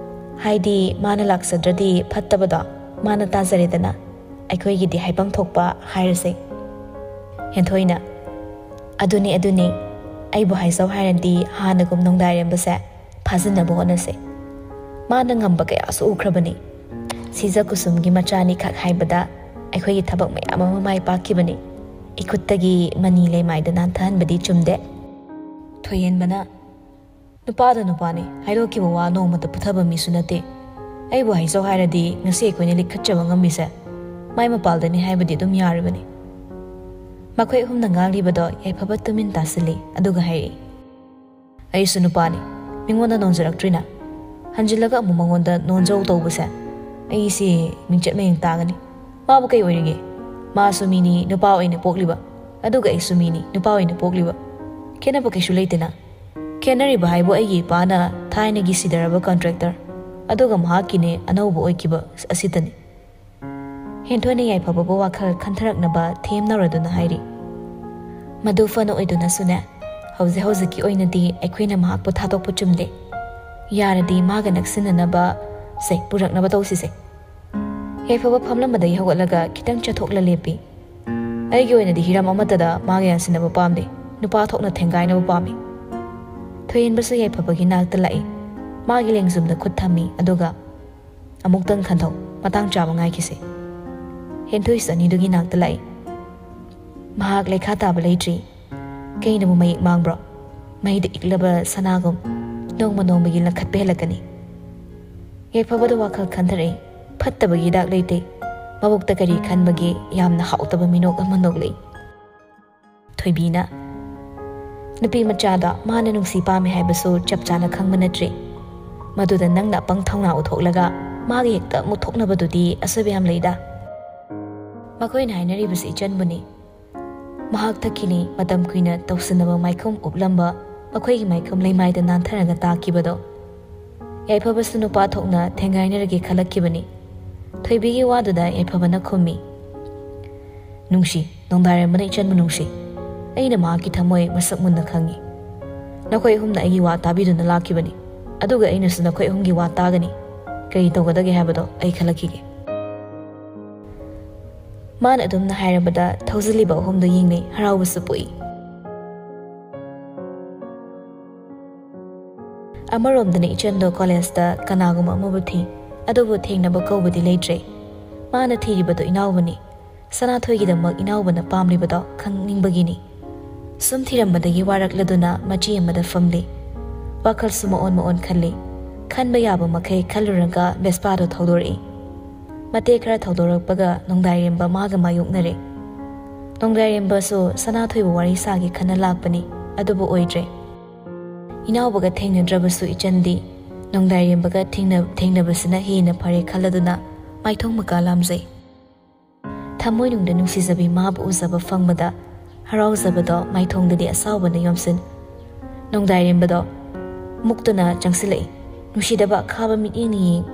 ꯍꯥꯏꯗꯤ ꯃꯥꯅ ꯂꯥꯛꯆꯗ꯭ꯔꯗꯤ ꯐꯠꯇꯕꯗꯣ ꯃꯥꯅ ꯇꯥꯖꯔꯦꯗꯅ, ꯑꯩꯈꯣꯏꯒꯤꯗꯤ ꯍꯥꯏꯐꯝ ꯊꯣꯛꯄ ꯍꯥꯏꯔꯁꯦ꯫" ꯍꯦꯟꯊꯣꯏꯅ, ꯑꯗꯨꯅꯤ, ꯑꯗꯨꯅꯤ꯫ ꯑꯩꯕꯨ ꯍꯥꯏꯖꯧ ꯍꯥꯏꯔꯗꯤ ꯍꯥꯟꯅꯒꯨꯝ ꯅꯣꯡꯗꯥꯏꯔꯦꯝꯕꯁꯦ ꯐꯥꯖꯤꯟꯅꯕ ꯍꯣꯠꯅꯁꯦ꯫ ꯃꯥꯅ ꯉꯝꯕ ꯀꯌꯥꯁꯨ ꯎꯈ꯭ꯔꯕꯅꯤ꯫ ꯁꯤꯖ ꯀꯨꯁꯨꯝꯒꯤ ꯃꯆꯥꯅꯤ ꯈꯛ ꯍꯥꯏꯕꯗ ꯑꯩꯈꯣꯏꯒꯤ ꯊꯕꯛ ꯃꯌꯥꯝ ꯑꯃ ꯃꯥꯏ ꯄꯥꯛꯈꯤꯕꯅꯤ꯫ ꯏꯈꯨꯠꯇꯒꯤ ꯃꯅꯤ ꯂꯩꯃꯥꯏꯗ ꯅꯥꯟꯊꯍꯟꯕꯗꯤ ꯆꯨꯝꯗꯦ꯫ ꯊꯣꯏꯍꯦꯟꯕꯅ, "ꯅꯨꯄꯥꯗ ꯅꯨꯄꯥꯅꯤ, ꯍꯥꯏꯗꯣꯛꯈꯤꯕ ꯋꯥ ꯅꯣꯡꯃꯇ ꯄꯨꯊꯕ ꯃꯤꯁꯨ ꯅꯠꯇꯦ꯫ ꯑꯩꯕꯨ ꯍꯥꯏꯖꯧ ꯍꯥꯏꯔꯗꯤ ꯉꯁꯤ ꯑꯩꯈꯣꯏꯅ ꯂꯤꯈꯠꯆꯕ ꯉꯝꯃꯤꯁꯦ ꯃꯥꯏ ꯃꯄꯥꯜꯗꯅꯤ ꯍꯥꯏꯕꯗꯤ ꯑꯗꯨꯝ ꯌꯥꯔꯤꯕꯅꯤ꯫" ꯃꯈꯣꯏ ꯑꯍꯨꯝꯅ ꯉꯥꯡꯂꯤꯕꯗꯣ ꯌꯥꯏꯐꯕ ꯇꯨꯃꯤꯟ ꯇꯥꯁꯤꯜꯂꯤ, ꯑꯗꯨꯒ ꯍꯥꯏꯔꯛꯏ, "ꯑꯩꯁꯨ ꯅꯨꯄꯥꯅꯤ, ꯃꯤꯉꯣꯟꯗ ꯅꯣꯟꯖꯔꯛꯇ꯭ꯔꯤꯅ꯫ ꯍꯟꯖꯤꯜꯂꯒ ꯑꯃꯨꯛ ꯃꯉꯣꯟꯗ ꯅꯣꯟꯖꯧ ꯇꯧꯕꯁꯦ ꯑꯩꯁꯤ ꯃꯤꯡꯆꯠ ꯃꯌꯦꯡ ꯇꯥꯒꯅꯤ꯫ ꯃꯥꯕꯨ ꯀꯩ ꯑꯣꯏꯔꯤꯒꯦ? ꯃꯥꯁꯨ ꯃꯤꯅꯤ, ꯅꯨꯄꯥ ꯑꯣꯏꯅ ꯄꯣꯛꯂꯤꯕ, ꯑꯗꯨꯒ ꯑꯩꯁꯨ ꯃꯤꯅꯤ, ꯅꯨꯄꯥ ꯑꯣꯏꯅ ꯄꯣꯛꯂꯤꯕ꯫ ꯈꯦꯠꯅꯕ ꯀꯩꯁꯨ ꯂꯩꯇꯦꯅ꯫ ꯈꯦꯠꯅꯔꯤꯕ ꯍꯥꯏꯕꯨ ꯑꯩꯒꯤ ꯏꯄꯥꯅ ꯊꯥꯏꯅꯒꯤ ꯁꯤꯗꯔꯕ ꯀꯟꯇ꯭ꯔꯦꯛꯇꯔ, ꯑꯗꯨꯒ ꯃꯍꯥꯛꯀꯤꯅꯦ ꯑꯅꯧꯕ ꯑꯣꯏꯈꯤꯕ ꯑꯁꯤꯇꯅꯤ꯫" ꯍꯦꯟꯊꯣꯏꯅ ꯌꯥꯏꯐꯕꯕꯨ ꯋꯥꯈꯜ ꯈꯟꯊꯔꯛꯅꯕ ꯊꯦꯝꯅꯧꯔꯗꯨꯅ ꯍꯥꯏꯔꯤ, "ꯃꯗꯨ ꯐꯅ ꯑꯣꯏꯗꯨꯅꯁꯨꯅꯦ, ꯍꯧꯖꯤꯛ ꯍꯧꯖꯤꯛꯀꯤ ꯑꯣꯏꯅꯗꯤ ꯑꯩꯈꯣꯏꯅ ꯃꯍꯥꯛꯄꯨ ꯊꯥꯗꯣꯛꯄ ꯆꯨꯝꯗꯦ꯫ ꯌꯥꯔꯗꯤ ꯃꯥꯒ ꯅꯛꯁꯤꯟꯅꯅꯕ ꯁꯦ ꯄꯨꯔꯛꯅꯕ ꯇꯧꯁꯤꯁꯦ꯫" ꯌꯥꯏꯐꯕ ꯐꯝꯂꯝꯕꯗꯒꯤ ꯍꯧꯒꯠꯂꯒ ꯈꯤꯇꯪ ꯆꯠꯊꯣꯛꯂ ꯂꯦꯞꯄꯤ꯫ "ꯑꯩꯒꯤ ꯑꯣꯏꯅꯗꯤ ꯍꯤꯔꯝ ꯑꯃꯠꯇꯗ ꯃꯥꯒ ꯌꯥꯟꯁꯤꯟꯅꯕ ꯄꯥꯝꯗꯦ, ꯅꯨꯄꯥ ꯊꯣꯛꯅ ꯊꯦꯡꯒꯥꯏꯅꯕ ꯄꯥꯝꯃꯤ꯫" ꯊꯣꯏꯍꯦꯟꯕꯁꯨ ꯌꯥꯏꯐꯕꯒꯤ ꯅꯥꯛꯇ ꯂꯥꯛꯏ꯫ ꯃꯥꯒꯤ ꯂꯦꯡꯖꯨꯝꯗ ꯈꯨꯠ ꯊꯝꯃꯤ, ꯑꯗꯨꯒ, "ꯑꯃꯨꯛꯇꯪ ꯈꯟꯊꯧ, ꯃꯇꯥꯡ ꯆꯥꯕ ꯉꯥꯏꯈꯤꯁꯦ꯫" ꯍꯦꯟꯊꯣꯏꯁꯨ ꯑꯅꯤꯗꯨꯒꯤ ꯅꯥꯛꯇ ꯂꯥꯛꯏ꯫ "ꯃꯍꯥꯛ ꯂꯩꯈꯥ ꯇꯥꯕ ꯂꯩꯇ꯭ꯔꯤ꯫ ꯀꯩꯅꯕꯨ ꯃꯌꯦꯛ ꯃꯥꯡꯕ꯭ꯔꯣ? ꯃꯩꯗ ꯏꯛꯂꯕ ꯁꯅꯥꯒꯨꯝ ꯅꯣꯡꯃ ꯅꯣꯡꯃꯒꯤ ꯂꯪꯈꯠꯄ ꯍꯦꯜꯂꯛꯀꯅꯤ꯫" ꯌꯥꯏꯐꯕꯗ ꯋꯥꯈꯜ ꯈꯟꯊꯔꯛꯏ꯫ ꯐꯠꯇꯕꯒꯤ ꯍꯤꯗꯥꯛ ꯂꯩꯇꯦ꯫ ꯃꯕꯨꯛꯇ ꯀꯔꯤ ꯈꯟꯕꯒꯦ? ꯌꯥꯝꯅ ꯍꯥꯎꯇꯕ ꯃꯤꯅꯣꯛ ꯑꯃ ꯅꯣꯛꯂꯛꯏ꯫ ꯊꯣꯏꯕꯤꯅ, "ꯅꯨꯄꯤ ꯃꯆꯥꯗꯣ ꯃꯥꯅ ꯅꯨꯡꯁꯤ ꯄꯥꯝꯃꯦ ꯍꯥꯏꯕꯁꯨ ꯆꯞ ꯆꯥꯅ ꯈꯪꯕ ꯅꯠꯇ꯭ꯔꯤ꯫ ꯃꯗꯨꯗ ꯅꯪꯅ ꯑꯄꯪ ꯊꯧꯅꯥ ꯎꯠꯊꯣꯛꯂꯒ ꯃꯥꯒꯤ ꯍꯦꯛꯇ ꯃꯨꯠꯊꯣꯛꯅꯕꯗꯨꯗꯤ ꯑꯁꯣꯏꯕ ꯌꯥꯝ ꯂꯩꯗ꯫" ꯃꯈꯣꯏꯅ ꯍꯥꯏꯅꯔꯤꯕꯁꯤ ꯏꯆꯟꯕꯨꯅꯤ꯫ ꯃꯍꯥꯛ ꯊꯛꯈꯤꯅꯤ꯫ ꯃꯇꯝ ꯀꯨꯏꯅ ꯇꯧꯁꯤꯟꯅꯕ ꯃꯥꯏꯈꯨꯝ ꯎꯞꯂꯝꯕ ꯃꯈꯣꯏꯒꯤ ꯃꯥꯏꯈꯨꯝ ꯂꯩꯃꯥꯏꯗ ꯅꯥꯟꯊꯔꯒ ꯇꯥꯈꯤꯕꯗꯣ꯫ ꯌꯥꯏꯐꯕꯁꯨ ꯅꯨꯄꯥ ꯊꯣꯛꯅ ꯊꯦꯡꯒꯥꯏꯅꯔꯒꯦ ꯈꯜꯂꯛꯈꯤꯕꯅꯤ꯫ ꯊꯣꯏꯕꯤꯒꯤ ꯋꯥꯗꯨꯗ ꯌꯥꯏꯐꯕꯅ ꯈꯨꯝꯃꯤ, "ꯅꯨꯡꯁꯤ, ꯅꯣꯡꯗꯥꯔꯦꯝꯕꯅ ꯏꯆꯟꯕꯨ ꯅꯨꯡꯁꯤ꯫ ꯑꯩꯅ ꯃꯍꯥꯛꯀꯤ ꯊꯃꯣꯏ ꯃꯁꯛ ꯃꯨꯟꯅ ꯈꯪꯉꯤ꯫ ꯅꯈꯣꯏ ꯑꯍꯨꯝꯅ ꯑꯩꯒꯤ ꯋꯥ ꯇꯥꯕꯤꯗꯨꯅ ꯂꯥꯛꯈꯤꯕꯅꯤ, ꯑꯗꯨꯒ ꯑꯩꯅꯁꯨ ꯅꯈꯣꯏ ꯑꯍꯨꯝꯒꯤ ꯋꯥ ꯇꯥꯒꯅꯤ꯫ ꯀꯔꯤ ꯇꯧꯒꯗꯒꯦ ꯍꯥꯏꯕꯗꯣ ꯑꯩ ꯈꯜꯂꯛꯈꯤꯒꯦ꯫" ꯃꯥꯅ ꯑꯗꯨꯝꯅ ꯍꯥꯏꯔꯕꯗ ꯊꯧꯖꯤꯜꯂꯤꯕ ꯑꯍꯨꯝꯗꯨ ꯌꯦꯡꯅꯩ, ꯍꯔꯥꯎꯕꯁꯨ ꯄꯣꯛꯏ꯫ ꯑꯃꯔꯣꯝꯗꯅ ꯏꯆꯟꯗꯣ ꯀꯣꯂꯦꯖꯇ ꯀꯅꯥꯒꯨꯝꯕ ꯑꯃꯕꯨ ꯊꯤ, ꯑꯗꯨꯕꯨ ꯊꯦꯡꯅꯕ ꯀꯧꯕꯗꯤ ꯂꯩꯇ꯭ꯔꯦ꯫ ꯃꯥꯅ ꯊꯤꯔꯤꯕꯗꯣ ꯏꯅꯥꯎꯕꯅꯤ꯫ ꯁꯅꯥꯊꯣꯏꯒꯤꯗꯃꯛ ꯏꯅꯥꯎꯕꯅ ꯄꯥꯝꯂꯤꯕꯗꯣ ꯈꯪꯅꯤꯡꯕꯒꯤꯅꯤ꯫ ꯁꯨꯝ ꯊꯤꯔꯝꯕꯗꯒꯤ ꯋꯥꯔꯛꯂꯗꯨꯅ ꯃꯆꯤ ꯑꯃꯗ ꯐꯝꯂꯤ꯫ ꯋꯥꯈꯜꯁꯨ ꯃꯑꯣꯟ ꯃꯑꯣꯟ ꯈꯜꯂꯤ꯫ ꯈꯟꯕ ꯌꯥꯕ ꯃꯈꯩ ꯈꯜꯂꯨꯔꯒ ꯚꯦꯁꯄꯥꯗꯣ ꯊꯧꯗꯣꯔꯛꯏ꯫ ꯃꯇꯦꯛ ꯈꯔ ꯊꯧꯗꯣꯔꯛꯄꯒ ꯅꯣꯡꯗꯥꯏꯔꯦꯝꯕ ꯃꯥꯒ ꯃꯥꯌꯣꯛꯅꯔꯦ꯫ ꯅꯣꯡꯗꯥꯏꯔꯦꯝꯕꯁꯨ ꯁꯅꯥꯊꯣꯏꯕꯨ ꯋꯥꯔꯤ ꯁꯥꯒꯦ ꯈꯟꯅ ꯂꯥꯛꯄꯅꯤ, ꯑꯗꯨꯕꯨ ꯑꯣꯏꯗ꯭ꯔꯦ꯫ ꯏꯅꯥꯎꯕꯒ ꯊꯦꯡꯅꯗ꯭ꯔꯕꯁꯨ ꯏꯆꯟꯗꯤ ꯅꯣꯡꯗꯥꯏꯔꯦꯝꯕꯒ ꯊꯦꯡꯅ-, ꯊꯦꯡꯅꯕꯁꯤꯅ ꯍꯦꯟꯅ ꯐꯔꯦ ꯈꯜꯂꯗꯨꯅ ꯃꯥꯏꯊꯣꯡ ꯃꯀꯥ ꯂꯥꯝꯖꯩ꯫ ꯊꯃꯣꯏꯅꯨꯡꯗ ꯅꯨꯡꯁꯤꯖꯕꯤ ꯃꯥꯕꯨ ꯎꯖꯕ ꯐꯪꯕꯗ ꯍꯔꯥꯎꯖꯕꯗꯣ ꯃꯥꯏꯊꯣꯡꯗꯗꯤ ꯑꯁꯥꯎꯕꯅ ꯌꯣꯝꯁꯤꯟ꯫ ꯅꯣꯡꯗꯥꯏꯔꯦꯝꯕꯗꯣ ꯃꯨꯛꯇꯨꯅ ꯆꯪꯁꯤꯜꯂꯛꯏ꯫ ꯅꯨꯡꯁꯤꯗꯕ ꯑꯈꯥꯕ ꯃꯤꯠꯌꯦꯡꯅ ꯌꯦꯡ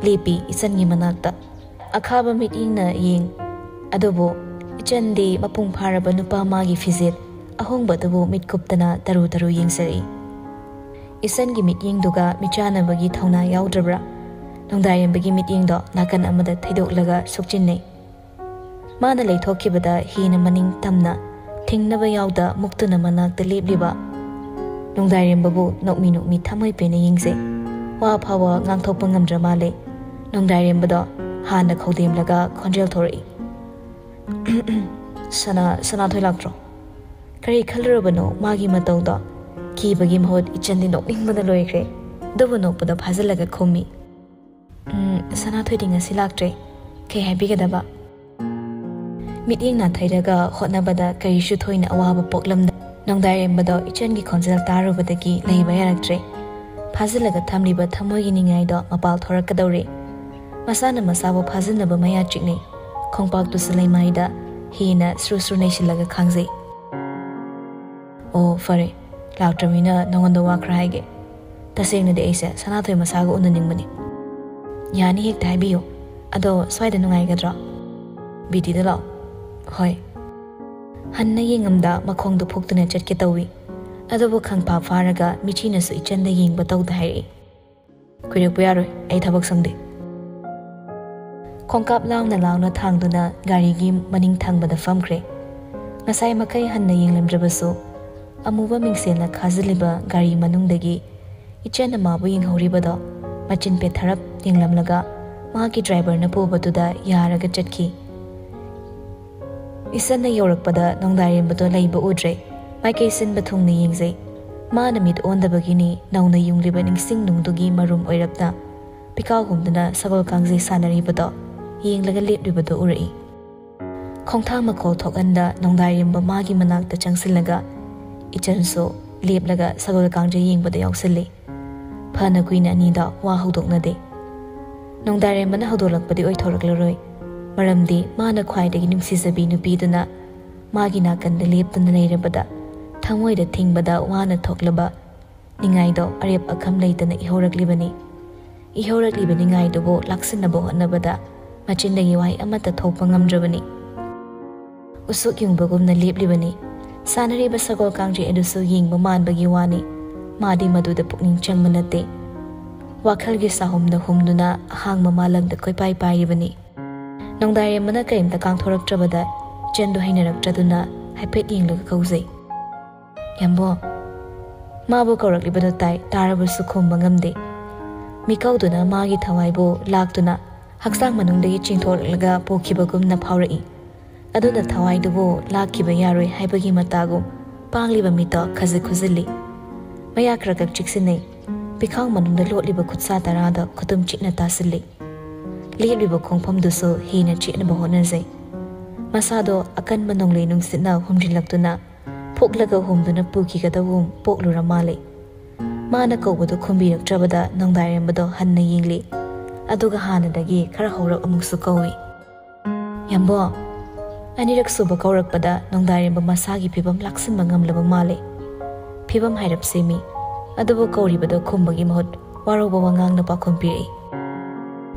ꯂꯦꯞꯄꯤ ꯏꯆꯟꯒꯤ ꯃꯅꯥꯛꯇ꯫ ꯑꯈꯥꯕ ꯃꯤꯠꯌꯦꯡꯅ ꯌꯦꯡ, ꯑꯗꯨꯕꯨ ꯏꯆꯟꯗꯤ ꯃꯄꯨꯡ ꯐꯥꯔꯕ ꯅꯨꯄꯥ ꯃꯥꯒꯤ ꯐꯤꯖꯦꯠ ꯑꯍꯣꯡꯕ ꯑꯗꯨꯕꯨ ꯃꯤꯠ ꯀꯨꯞꯇꯅ ꯇꯔꯨ ꯇꯔꯨ ꯌꯦꯡꯖꯔꯛꯏ꯫ ꯏꯆꯟꯒꯤ ꯃꯤꯠꯌꯦꯡꯗꯨꯒ ꯃꯤꯠꯆꯥꯟꯅꯕꯒꯤ ꯊꯧꯅꯥ ꯌꯥꯎꯗ꯭ꯔꯕ꯭ꯔꯥ? ꯅꯣꯡꯗꯥꯏꯔꯦꯝꯕꯒꯤ ꯃꯤꯠꯌꯦꯡꯗꯣ ꯅꯥꯀꯟ ꯑꯃꯗ ꯊꯩꯗꯣꯛꯂꯒ ꯁꯨꯛꯆꯤꯟꯅꯩ꯫ ꯃꯥꯅ ꯂꯩꯊꯣꯛꯈꯤꯕꯗ ꯍꯦꯟꯅ ꯃꯅꯤꯡ ꯇꯝꯅ ꯊꯤꯡꯅꯕ ꯌꯥꯎꯗ ꯃꯨꯛꯇꯨꯅ ꯃꯅꯥꯛꯇ ꯂꯦꯞꯂꯤꯕ ꯅꯣꯡꯗꯥꯏꯔꯦꯝꯕꯕꯨ ꯅꯣꯛꯃꯤ ꯅꯣꯛꯃꯤ ꯊꯃꯣꯏ ꯄꯦꯟꯅ ꯌꯦꯡꯖꯩ꯫ ꯋꯥ ꯐꯥꯎꯕ ꯉꯥꯡꯊꯣꯛꯄ ꯉꯝꯗ꯭ꯔ ꯃꯥꯜꯂꯦ꯫ ꯅꯣꯡꯗꯥꯏꯔꯦꯝꯕꯗꯣ ꯍꯥꯟꯅ ꯈꯧꯗꯦꯝꯂꯒ ꯈꯣꯟꯖꯦꯜ ꯊꯣꯔꯛꯏ꯫ "ꯁꯅꯥ-, ꯁꯅꯥꯊꯣꯏ ꯂꯥꯛꯇ꯭ꯔꯣ?" ꯀꯔꯤ ꯈꯜꯂꯨꯔꯕꯅꯣ ꯃꯥꯒꯤ ꯃꯇꯧꯗꯣ? ꯀꯤꯕꯒꯤ ꯃꯍꯨꯠ ꯏꯆꯟꯗꯤ ꯅꯣꯛꯅꯤꯡꯕꯅ ꯂꯣꯏꯈ꯭ꯔꯦ꯫ ꯑꯗꯨꯕꯨ ꯅꯣꯛꯄꯗꯣ ꯐꯥꯖꯤꯜꯂꯒ ꯈꯨꯝꯃꯤ꯫ "ꯎꯝ, ꯁꯅꯥꯊꯣꯏꯗꯤ ꯉꯁꯤ ꯂꯥꯛꯇ꯭ꯔꯦ꯫ ꯀꯩ ꯍꯥꯏꯕꯤꯒꯗꯕ?" ꯃꯤꯠꯌꯦꯡ ꯅꯥꯊꯩꯔꯒ ꯍꯣꯠꯅꯕꯗ ꯀꯔꯤꯁꯨ ꯊꯣꯏꯅ ꯑꯋꯥꯕ ꯄꯣꯛꯂꯝꯗ ꯅꯣꯡꯗꯥꯏꯔꯦꯝꯕꯗꯣ ꯏꯆꯟꯒꯤ ꯈꯣꯟꯖꯦꯜ ꯇꯥꯔꯨꯕꯗꯒꯤ ꯂꯩꯕ ꯌꯥꯔꯛꯇ꯭ꯔꯦ꯫ ꯐꯥꯖꯤꯜꯂꯒ ꯊꯝꯂꯤꯕ ꯊꯃꯣꯏꯒꯤ ꯅꯤꯡꯉꯥꯏꯗꯣ ꯃꯄꯥꯜ ꯊꯣꯔꯛꯀꯗꯧꯔꯦ꯫ ꯃꯁꯥꯅ ꯃꯁꯥꯕꯨ ꯐꯥꯖꯤꯟꯅꯕ ꯃꯌꯥ ꯆꯤꯛꯅꯩ꯫ ꯈꯣꯡꯄꯥꯛꯇꯨꯁꯨ ꯂꯩꯃꯥꯏꯗ ꯍꯦꯟꯅ ꯁ꯭ꯔꯨ ꯁ꯭ꯔꯨ ꯅꯩꯁꯤꯜꯂꯒ ꯈꯥꯡꯖꯩ꯫ "ꯑꯣ, ꯐꯔꯦ꯫ ꯂꯥꯛꯇ꯭ꯔꯕꯅꯤꯅ ꯅꯉꯣꯟꯗ ꯋꯥ ꯈꯔ ꯍꯥꯏꯒꯦ꯫ ꯇꯁꯦꯡꯅꯗꯤ ꯑꯩꯁꯦ ꯁꯅꯥꯊꯣꯏ ꯃꯁꯥꯒ ꯎꯅꯅꯤꯡꯕꯅꯤ꯫" "ꯌꯥꯅꯤ, ꯍꯦꯛꯇ ꯍꯥꯏꯕꯤꯌꯨ꯫ ꯑꯗꯣ ꯁ꯭ꯋꯥꯏꯗ ꯅꯨꯡꯉꯥꯏꯒꯗ꯭ꯔꯣ?" "ꯕꯤꯇꯤꯗ ꯂꯥꯛꯑꯣ꯫" "ꯍꯣꯏ꯫" ꯍꯟꯅ ꯌꯦꯡꯉꯝꯗ ꯃꯈꯣꯡꯗꯨ ꯐꯨꯛꯇꯨꯅ ꯆꯠꯀꯦ ꯇꯧꯏ꯫ ꯑꯗꯨꯕꯨ ꯈꯪꯐꯥ ꯐꯥꯔꯒ ꯃꯤꯆꯤꯅꯁꯨ ꯏꯆꯟꯗ ꯌꯦꯡꯕ ꯇꯧꯗ ꯍꯥꯏꯔꯛꯏ꯫ "ꯀꯨꯏꯔꯛꯄ ꯌꯥꯔꯣꯏ, ꯑꯩ ꯊꯕꯛ ꯁꯪꯗꯦ꯫" ꯈꯣꯡꯀꯥꯞ ꯂꯥꯎꯅ ꯂꯥꯎꯅ ꯊꯥꯡꯗꯨꯅ ꯒꯥꯔꯤꯒꯤ ꯃꯅꯤꯡ ꯊꯪꯕꯗ ꯐꯝꯈ꯭ꯔꯦ꯫ ꯉꯁꯥꯏ ꯃꯈꯩ ꯍꯟꯅ ꯌꯦꯡꯂꯝꯗ꯭ꯔꯕꯁꯨ, ꯑꯃꯨꯕ ꯃꯤꯡꯁꯦꯜꯅ ꯈꯥꯖꯤꯜꯂꯤꯕ ꯒꯥꯔꯤ ꯃꯅꯨꯡꯗꯒꯤ ꯏꯆꯟꯅ ꯃꯥꯕꯨ ꯌꯦꯡꯍꯧꯔꯤꯕꯗꯣ ꯃꯆꯤꯟ ꯄꯦꯠꯊꯔꯞ ꯌꯦꯡꯂꯝꯂꯒ ꯃꯥꯒꯤ ꯗ꯭ꯔꯥꯏꯚꯔꯅ ꯄꯨꯕꯗꯨꯗ ꯌꯥꯔꯒ ꯆꯠꯈꯤ꯫ ꯏꯆꯟꯅ ꯌꯧꯔꯛꯄꯗ ꯅꯣꯡꯗꯥꯏꯔꯦꯝꯕꯗꯣ ꯂꯩꯕ ꯎꯗ꯭ꯔꯦ꯫ ꯃꯥꯏꯀꯩ ꯁꯤꯟꯕ ꯊꯨꯡꯅ ꯌꯦꯡꯖꯩ꯫ ꯃꯥꯅ ꯃꯤꯠ ꯑꯣꯟꯗꯕꯒꯤꯅꯤ ꯅꯧꯅ ꯌꯨꯡꯂꯤꯕ ꯅꯤꯡꯁꯤꯡ ꯅꯨꯡꯗꯨꯒꯤ ꯃꯔꯨꯝ ꯑꯣꯏꯔꯞꯅ ꯄꯤꯀꯥꯎ ꯍꯨꯝꯗꯨꯅ ꯁꯒꯣꯜ ꯀꯥꯡꯖꯩ ꯁꯥꯟꯅꯔꯤꯕꯗꯣ ꯌꯦꯡꯂꯒ ꯂꯦꯞꯂꯤꯕꯗꯣ ꯎꯔꯛꯏ꯫ ꯈꯣꯡꯊꯥꯡ ꯃꯈꯣꯜ ꯊꯣꯛꯍꯟꯗ ꯅꯣꯡꯗꯥꯏꯔꯦꯝꯕ ꯃꯥꯒꯤ ꯃꯅꯥꯛꯇ ꯆꯪꯁꯤꯜꯂꯒ ꯏꯆꯟꯁꯨ ꯂꯦꯞꯂꯒ ꯁꯒꯣꯜ ꯀꯥꯡꯖꯩ ꯌꯦꯡꯕꯗ ꯌꯥꯎꯁꯤꯜꯂꯤ꯫ ꯐꯅ ꯀꯨꯏꯅ ꯑꯅꯤꯗ ꯋꯥ ꯍꯧꯗꯣꯛꯅꯗꯦ꯫ ꯅꯣꯡꯗꯥꯏꯔꯦꯝꯕꯅ ꯍꯧꯗꯣꯛꯂꯛꯄꯗꯤ ꯑꯣꯏꯊꯣꯔꯛꯂꯔꯣꯏ, ꯃꯔꯝꯗꯤ ꯃꯥꯅ ꯈ꯭ꯋꯥꯏꯗꯒꯤ ꯅꯨꯡꯁꯤꯖꯕꯤ ꯅꯨꯄꯤꯗꯨꯅ ꯃꯥꯒꯤ ꯅꯥꯀꯟꯗ ꯂꯦꯞꯇꯨꯅ ꯂꯩꯔꯕꯗ ꯊꯃꯣꯏꯗ ꯊꯤꯡꯕꯗ ꯋꯥꯅ ꯊꯣꯛꯂꯕ ꯅꯤꯡꯉꯥꯏꯗꯣ ꯑꯔꯦꯞ ꯑꯈꯝ ꯂꯩꯇꯅ ꯏꯍꯧꯔꯛꯂꯤꯕꯅꯤ꯫ ꯏꯍꯧꯔꯛꯂꯤꯕ ꯅꯤꯡꯉꯥꯏꯗꯨꯕꯨ ꯂꯥꯛꯁꯤꯟꯅꯕ ꯍꯣꯠꯅꯕꯗ ꯃꯆꯤꯟꯗꯒꯤ ꯋꯥꯍꯩ ꯑꯃꯠꯇ ꯊꯣꯛꯄ ꯉꯝꯗ꯭ꯔꯕꯅꯤ꯫ ꯎꯁꯨꯛ ꯌꯨꯡꯕꯒꯨꯝꯅ ꯂꯦꯞꯂꯤꯕꯅꯤ꯫ ꯁꯥꯟꯅꯔꯤꯕ ꯁꯒꯣꯜ ꯀꯥꯡꯖꯩ ꯑꯗꯨꯁꯨ ꯌꯦꯡꯕ ꯃꯥꯟꯕꯒꯤ ꯋꯥꯅꯤ꯫ ꯃꯥꯗꯤ ꯃꯗꯨꯗ ꯄꯨꯛꯅꯤꯡ ꯆꯪꯕ ꯅꯠꯇꯦ꯫ ꯋꯥꯈꯜꯒꯤ ꯆꯥꯍꯨꯝꯗ ꯍꯨꯝꯗꯨꯅ ꯑꯍꯥꯡꯕ ꯃꯥꯂꯪꯗ ꯀꯣꯏꯄꯥꯏ ꯄꯥꯏꯔꯤꯕꯅꯤ꯫ ꯅꯣꯡꯗꯥꯏꯔꯦꯝꯕꯅ ꯀꯔꯤꯝꯇ ꯀꯥꯡꯊꯣꯔꯛꯇ꯭ꯔꯕꯗ ꯏꯆꯟꯗꯨ ꯍꯩꯅꯔꯛꯇ꯭ꯔꯗꯨꯅ ꯍꯥꯏꯐꯦꯠ ꯌꯦꯡꯂꯒ ꯀꯧꯖꯩ꯫ "ꯌꯥꯝꯕꯣ!" ꯃꯥꯕꯨ ꯀꯧꯔꯛꯂꯤꯕꯗꯨ ꯇꯥꯏ, ꯇꯥꯔꯕꯁꯨ ꯈꯨꯝꯕ ꯉꯝꯗꯦ꯫ ꯃꯤꯀꯧꯗꯨꯅ ꯃꯥꯒꯤ ꯊꯋꯥꯏꯕꯨ ꯂꯥꯛꯇꯨꯅ ꯍꯛꯆꯥꯡ ꯃꯅꯨꯡꯗꯒꯤ ꯆꯤꯡꯊꯣꯛꯂꯛꯂꯒ ꯄꯣꯛꯈꯤꯕꯒꯨꯝꯅ ꯐꯥꯎꯔꯛꯏ꯫ ꯑꯗꯨꯅ ꯊꯋꯥꯏꯗꯨꯕꯨ ꯂꯥꯛꯈꯤꯕ ꯌꯥꯔꯣꯏ ꯍꯥꯏꯕꯒꯤ ꯃꯇꯥꯒꯨꯝ ꯄꯥꯡꯂꯤꯕ ꯃꯤꯠꯇꯣ ꯈꯖꯤꯛ ꯈꯨꯖꯤꯜꯂꯤ꯫ ꯃꯌꯥ ꯈꯔ ꯈꯛ ꯆꯤꯛꯁꯤꯟꯅꯩ꯫ ꯄꯤꯈꯥꯎ ꯃꯅꯨꯡꯗ ꯂꯣꯠꯂꯤꯕ ꯈꯨꯠꯁꯥ ꯇꯔꯥꯗ ꯈꯨꯇꯨꯝ ꯆꯤꯛꯅ ꯇꯥꯁꯤꯜꯂꯤ꯫ ꯂꯦꯞꯂꯤꯕ ꯈꯣꯡꯐꯝꯗꯨꯁꯨ ꯍꯦꯟꯅ ꯆꯦꯠꯅꯕ ꯍꯣꯠꯅꯖꯩ꯫ ꯃꯁꯥꯗꯣ ꯑꯀꯟꯕ ꯅꯣꯡꯂꯩ ꯅꯨꯡꯁꯤꯠꯅ ꯍꯨꯝꯖꯤꯜꯂꯛꯇꯨꯅ ꯐꯨꯛꯂꯒ ꯍꯨꯝꯗꯨꯅ ꯄꯨꯈꯤꯒꯗꯕꯒꯨꯝ ꯄꯣꯛꯂꯨꯔ ꯃꯥꯜꯂꯤ꯫ ꯃꯥꯅ ꯀꯧꯕꯗꯨ ꯈꯨꯝꯕꯤꯔꯛꯇ꯭ꯔꯕꯗ ꯅꯣꯡꯗꯥꯏꯔꯦꯝꯕꯗꯣ ꯍꯟꯅ ꯌꯦꯡꯂꯤ꯫ ꯑꯗꯨꯒ ꯍꯥꯟꯅꯗꯒꯤ ꯈꯔ ꯍꯧꯔꯞ ꯑꯃꯨꯛꯁꯨ ꯀꯧꯏ꯫ "ꯌꯥꯝꯕꯣ!" ꯑꯅꯤꯔꯛ ꯁꯨꯕ ꯀꯧꯔꯛꯄꯗ ꯅꯣꯡꯗꯥꯏꯔꯦꯝꯕ ꯃꯁꯥꯒꯤ ꯐꯤꯕꯝ ꯂꯥꯛꯁꯤꯟꯕ ꯉꯝꯂꯕ ꯃꯥꯜꯂꯦ꯫ ꯐꯤꯕꯝ ꯍꯥꯏꯔꯞ ꯁꯦꯝꯃꯤ꯫ ꯑꯗꯨꯕꯨ ꯀꯧꯔꯤꯕꯗꯣ ꯈꯨꯝꯕꯒꯤ ꯃꯍꯨꯠ ꯋꯥꯔꯧꯕ ꯋꯥꯉꯥꯡꯅ ꯄꯥꯎꯈꯨꯝ ꯄꯤꯔꯛꯏ꯫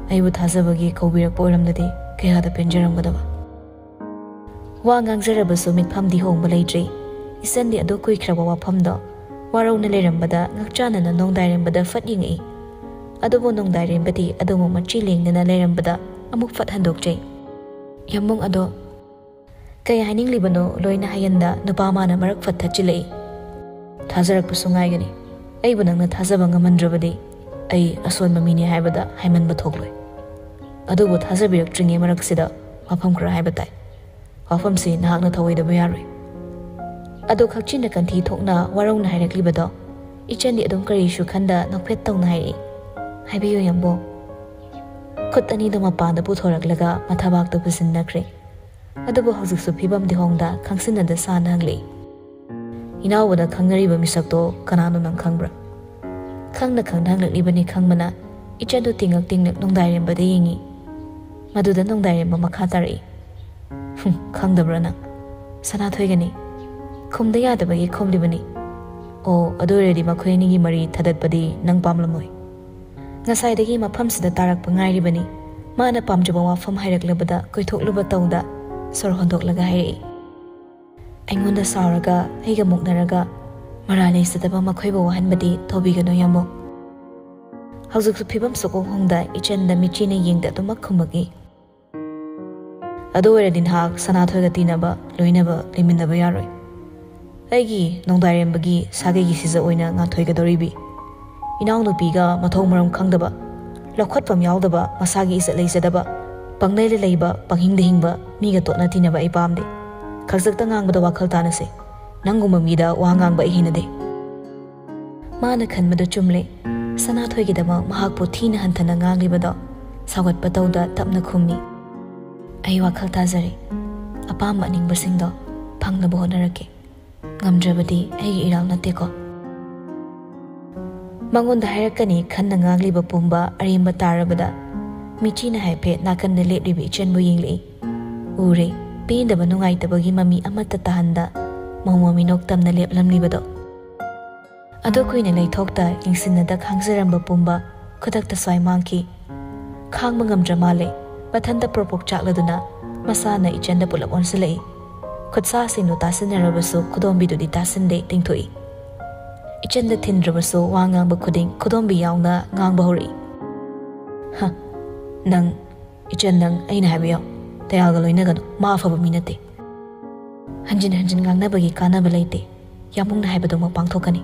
"ꯑꯩꯕꯨ ꯊꯥꯖꯕꯒꯤ ꯀꯧꯕꯤꯔꯛꯄ ꯑꯣꯏꯔꯝꯂꯗꯤ ꯀꯌꯥꯗ ꯄꯦꯟꯖꯔꯝꯒꯗꯕ!" ꯋꯥ ꯉꯥꯡꯖꯔꯕꯁꯨ ꯃꯤꯠꯐꯝꯗꯤ ꯍꯣꯡꯕ ꯂꯩꯇ꯭ꯔꯤ꯫ ꯏꯆꯟꯗꯤ ꯑꯗꯨ ꯀꯨꯏꯈ꯭ꯔꯕ ꯋꯥꯐꯝꯗꯣ ꯋꯥꯔꯧꯅ ꯂꯩꯔꯝꯕꯗ ꯉꯛꯆꯥꯟꯅꯅ ꯅꯣꯡꯗꯥꯏꯔꯦꯝꯕꯗ ꯐꯠ ꯌꯦꯡꯉꯛꯏ꯫ ꯑꯗꯨꯕꯨ ꯅꯣꯡꯗꯥꯏꯔꯦꯝꯕꯗꯤ ꯑꯗꯨꯃꯛ ꯃꯆꯤ ꯂꯦꯡꯗꯅ ꯂꯩꯔꯝꯕꯗ ꯑꯃꯨꯛ ꯐꯠ ꯍꯟꯗꯣꯛꯆꯩ꯫ "ꯌꯥꯝꯕꯨꯡ ꯑꯗꯣ ꯀꯩ ꯍꯥꯏꯅꯤꯡꯂꯤꯕꯅꯣ?" ꯂꯣꯏꯅ ꯍꯌꯦꯟꯗ ꯅꯨꯄꯥ ꯃꯥꯅ ꯃꯔꯛ ꯐꯠ ꯊꯠꯆꯤꯜꯂꯛꯏ꯫ "ꯊꯥꯖꯔꯛꯄꯁꯨ ꯉꯥꯏꯒꯅꯤ꯫ ꯑꯩꯕꯨ ꯅꯪꯅ ꯊꯥꯖꯕ ꯉꯝꯍꯟꯗ꯭ꯔꯕꯗꯤ ꯑꯩ ꯑꯁꯣꯟꯕ ꯃꯤꯅꯤ ꯍꯥꯏꯕꯗ ꯍꯥꯏꯃꯟꯕ ꯊꯣꯛꯂꯣꯏ꯫ ꯑꯗꯨꯕꯨ ꯊꯥꯖꯕꯤꯔꯛꯇ꯭ꯔꯤꯉꯩ ꯃꯔꯛꯁꯤꯗ ꯋꯥꯐꯝ ꯈꯔ ꯍꯥꯏꯕ ꯇꯥꯏ꯫ ꯋꯥꯐꯝꯁꯤ ꯅꯍꯥꯛꯅ ꯊꯧꯑꯣꯏꯗꯕ ꯌꯥꯔꯣꯏ꯫ ꯑꯗꯣ ꯈꯛꯆꯤꯟꯅ ꯀꯟꯊꯤ ꯊꯣꯛꯅ ꯋꯥꯔꯧꯅ ꯍꯥꯏꯔꯛꯂꯤꯕꯗꯣ ꯏꯆꯟꯗꯤ ꯑꯗꯨꯝ ꯀꯔꯤꯁꯨ ꯈꯟꯗ ꯅꯣꯛꯐꯦꯠ ꯇꯧꯅ ꯍꯥꯏꯔꯛꯏ꯫ ꯍꯥꯏꯕꯤꯌꯨ ꯌꯥꯝꯕꯨꯡ꯫ ꯈꯨꯠ ꯑꯅꯤꯗꯨ ꯃꯄꯥꯟꯗ ꯄꯨꯊꯣꯔꯛꯂꯒ ꯃꯊꯕꯥꯛꯇ ꯄꯨꯁꯤꯟꯅꯈ꯭ꯔꯦ꯫ ꯑꯗꯨꯕꯨ ꯍꯧꯖꯤꯛꯁꯨ ꯐꯤꯕꯝꯗꯤ ꯍꯣꯡꯗ ꯈꯪꯁꯤꯟꯅꯗ ꯁꯥꯅ ꯍꯪꯂꯛꯏ꯫ ꯏꯅꯥꯎꯕꯗ ꯈꯪꯅꯔꯤꯕ ꯃꯤꯁꯛꯇꯣ ꯀꯅꯥꯅꯣ ꯅꯪ ꯈꯪꯕ꯭ꯔꯥ? ꯈꯪꯅ ꯈꯪꯅ ꯍꯪꯂꯛꯂꯤꯕꯅꯤ ꯈꯪꯕꯅ ꯏꯆꯟꯗꯨ ꯇꯤꯡꯉꯛ ꯇꯤꯡꯉꯛ ꯅꯣꯡꯗꯥꯏꯔꯦꯝꯕꯗ ꯌꯦꯡꯉꯤ꯫ ꯃꯗꯨꯗ ꯅꯣꯡꯗꯥꯏꯔꯦꯝꯕ ꯃꯈꯥ ꯇꯥꯔꯛꯏ꯫ "ꯍꯨꯝ, ꯈꯪꯗꯕ꯭ꯔꯥ ꯅꯪ? ꯁꯅꯥꯊꯣꯏꯒꯅꯤ꯫" ꯈꯨꯝꯗ ꯌꯥꯗꯕꯒꯤ ꯈꯨꯝꯂꯤꯕꯅꯤ꯫ "ꯑꯣ, ꯑꯗꯨ ꯑꯣꯏꯔꯗꯤ ꯃꯈꯣꯏ ꯑꯅꯤꯒꯤ ꯃꯔꯤ ꯊꯗꯠꯄꯗꯤ ꯅꯪ ꯄꯥꯝꯂꯝꯃꯣꯏ꯫ ꯉꯁꯥꯏꯗꯒꯤ ꯃꯐꯝꯁꯤꯗ ꯇꯥꯔꯛꯄ ꯉꯥꯏꯔꯤꯕꯅꯤ꯫" ꯃꯥꯅ ꯄꯥꯝꯖꯕ ꯋꯥꯐꯝ ꯍꯥꯏꯔꯛꯂꯕꯗ ꯀꯣꯏꯊꯣꯛꯂꯨꯕ ꯇꯧꯗ ꯁꯣꯔ ꯍꯣꯟꯗꯣꯛꯂꯒ ꯍꯥꯏꯔꯛꯏ꯫ ꯑꯩꯉꯣꯟꯗ ꯁꯥꯎꯔꯒ ꯑꯩꯒ ꯃꯨꯛꯅꯔꯒ ꯃꯔꯥꯜ ꯂꯩꯖꯗꯕ ꯃꯈꯣꯏꯕꯨ ꯋꯥꯍꯟꯕꯗꯤ ꯇꯧꯕꯤꯒꯅꯨ ꯌꯥꯝꯕꯨꯡ꯫ ꯍꯧꯖꯤꯛꯁꯨ ꯐꯤꯕꯝ ꯁꯨꯛꯍꯣꯡ ꯍꯣꯡꯗ ꯏꯆꯟꯗ ꯃꯤꯠꯆꯤꯅ ꯌꯦꯡꯗ ꯑꯗꯨꯃꯛ ꯈꯨꯝꯃꯛꯏ꯫ "ꯑꯗꯨ ꯑꯣꯏꯔꯗꯤ ꯅꯍꯥꯛ ꯁꯅꯥꯊꯣꯏꯒ ꯇꯤꯟꯅꯕ ꯂꯣꯏꯅꯕ ꯂꯩꯃꯤꯟꯅꯕ ꯌꯥꯔꯣꯏ꯫ ꯑꯩꯒꯤ ꯅꯣꯡꯗꯥꯏꯔꯦꯝꯕꯒꯤ ꯁꯥꯒꯩꯒꯤ ꯁꯤꯖ ꯑꯣꯏꯅ ꯉꯥꯟꯊꯣꯏꯒꯗꯧꯔꯤꯕꯤ ꯏꯅꯥꯎꯅꯨꯄꯤꯒ ꯃꯊꯣꯡ ꯃꯔꯝ ꯈꯪꯗꯕ, ꯂꯧꯈꯠꯐꯝ ꯌꯥꯎꯗꯕ, ꯃꯁꯥꯒꯤ ꯏꯖꯠ ꯂꯩꯖꯗꯕ, ꯄꯪꯂꯩꯗ ꯂꯩꯕ, ꯄꯪꯍꯤꯡꯗ ꯍꯤꯡꯕ ꯃꯤꯒ ꯇꯣꯠꯅ ꯇꯤꯟꯅꯕ ꯑꯩ ꯄꯥꯝꯗꯦ꯫ ꯈꯖꯛꯇ ꯉꯥꯡꯕꯗ ꯋꯥꯈꯜ ꯇꯥꯅꯁꯦ꯫ ꯅꯪꯒꯨꯝꯕ ꯃꯤꯗ ꯋꯥ ꯉꯥꯡꯕ ꯑꯩ ꯍꯩꯅꯗꯦ꯫" ꯃꯥꯅ ꯈꯟꯕꯗꯨ ꯆꯨꯝꯂꯦ꯫ ꯁꯅꯥꯊꯣꯏꯒꯤꯗꯃꯛ ꯃꯍꯥꯛꯄꯨ ꯊꯤꯅ ꯍꯟꯊꯅ ꯉꯥꯡꯂꯤꯕꯗꯣ ꯁꯥꯎꯒꯠꯄ ꯇꯧꯗ ꯇꯞꯅ ꯈꯨꯝꯃꯤ꯫ "ꯑꯩ ꯋꯥꯈꯜ ꯇꯥꯖꯔꯦ꯫ ꯑꯄꯥꯝꯕ ꯑꯅꯤꯡꯕꯁꯤꯡꯗꯣ ꯐꯪꯅꯕ ꯍꯣꯠꯅꯔꯛꯀꯦ꯫ ꯉꯝꯗ꯭ꯔꯕꯗꯤ ꯑꯩꯒꯤ ꯏꯔꯥꯜ ꯅꯠꯇꯦꯀꯣ꯫" ꯃꯉꯣꯟꯗ ꯍꯥꯏꯔꯛꯀꯅꯤ ꯈꯟꯅ ꯉꯥꯡꯂꯤꯕ ꯄꯨꯝꯕ ꯑꯔꯦꯝꯕ ꯇꯥꯔꯕꯗ ꯃꯤꯆꯤꯅ ꯍꯥꯏꯐꯦꯠ ꯅꯥꯀꯟꯗ ꯂꯦꯞꯂꯤꯕ ꯏꯆꯟꯕꯨ ꯌꯦꯡꯂꯛꯏ꯫ ꯎꯔꯦ, ꯄꯦꯟꯗꯕ ꯅꯨꯡꯉꯥꯏꯇꯕꯒꯤ ꯃꯃꯤ ꯑꯃꯠꯇ ꯇꯥꯍꯟꯗ ꯃꯣꯃꯣ ꯃꯤꯅꯣꯛ ꯇꯝꯅ ꯂꯦꯞꯂꯝꯂꯤꯕꯗꯣ꯫ ꯑꯗꯨ ꯀꯨꯏꯅ ꯂꯩꯊꯣꯛꯇ ꯌꯦꯡꯁꯤꯟꯅꯗ ꯈꯥꯡꯖꯔꯝꯕ ꯄꯨꯝꯕ ꯈꯨꯗꯛꯇ ꯁ꯭ꯋꯥꯏ ꯃꯥꯡꯈꯤ꯫ ꯈꯥꯡꯕ ꯉꯝꯗ꯭ꯔ ꯃꯥꯜꯂꯦ꯫ ꯃꯊꯟꯇ ꯄ꯭ꯔꯣꯛ ꯄ꯭ꯔꯣꯛ ꯆꯥꯛꯂꯗꯨꯅ ꯃꯁꯥꯅ ꯏꯆꯟꯗ ꯄꯨꯂꯞ ꯑꯣꯟꯁꯤꯜꯂꯛꯏ꯫ ꯈꯨꯠꯁꯥꯁꯤꯡꯗꯨ ꯇꯥꯁꯤꯟꯅꯔꯕꯁꯨ ꯈꯨꯗꯣꯝꯕꯤꯗꯨꯗꯤ ꯇꯥꯁꯤꯟꯗꯦ, ꯇꯤꯡꯊꯣꯛꯏ꯫ ꯏꯆꯟꯗ ꯊꯤꯟꯗ꯭ꯔꯕꯁꯨ ꯋꯥ ꯉꯥꯡꯕ ꯈꯨꯗꯤꯡ ꯈꯨꯗꯣꯝꯕꯤ ꯌꯥꯎꯅ ꯉꯥꯡꯕ ꯍꯧꯔꯛꯏ꯫ "ꯍ, ꯅꯪ, ꯏꯆꯟ, ꯅꯪ ꯑꯩꯅ ꯍꯥꯏꯕ ꯌꯥꯎ꯫ ꯇꯌꯥꯜꯒ ꯂꯣꯏꯅꯒꯅꯨ, ꯃꯥ ꯑꯐꯕ ꯃꯤ ꯅꯠꯇꯦ꯫ ꯍꯟꯖꯤꯟ ꯍꯟꯖꯤꯟ ꯉꯥꯡꯅꯕꯒꯤ ꯀꯥꯟꯅꯕ ꯂꯩꯇꯦ꯫ ꯌꯥꯝꯕꯨꯡꯅ ꯍꯥꯏꯕꯗꯨꯃꯛ ꯄꯥꯡꯊꯣꯛꯀꯅꯤ꯫"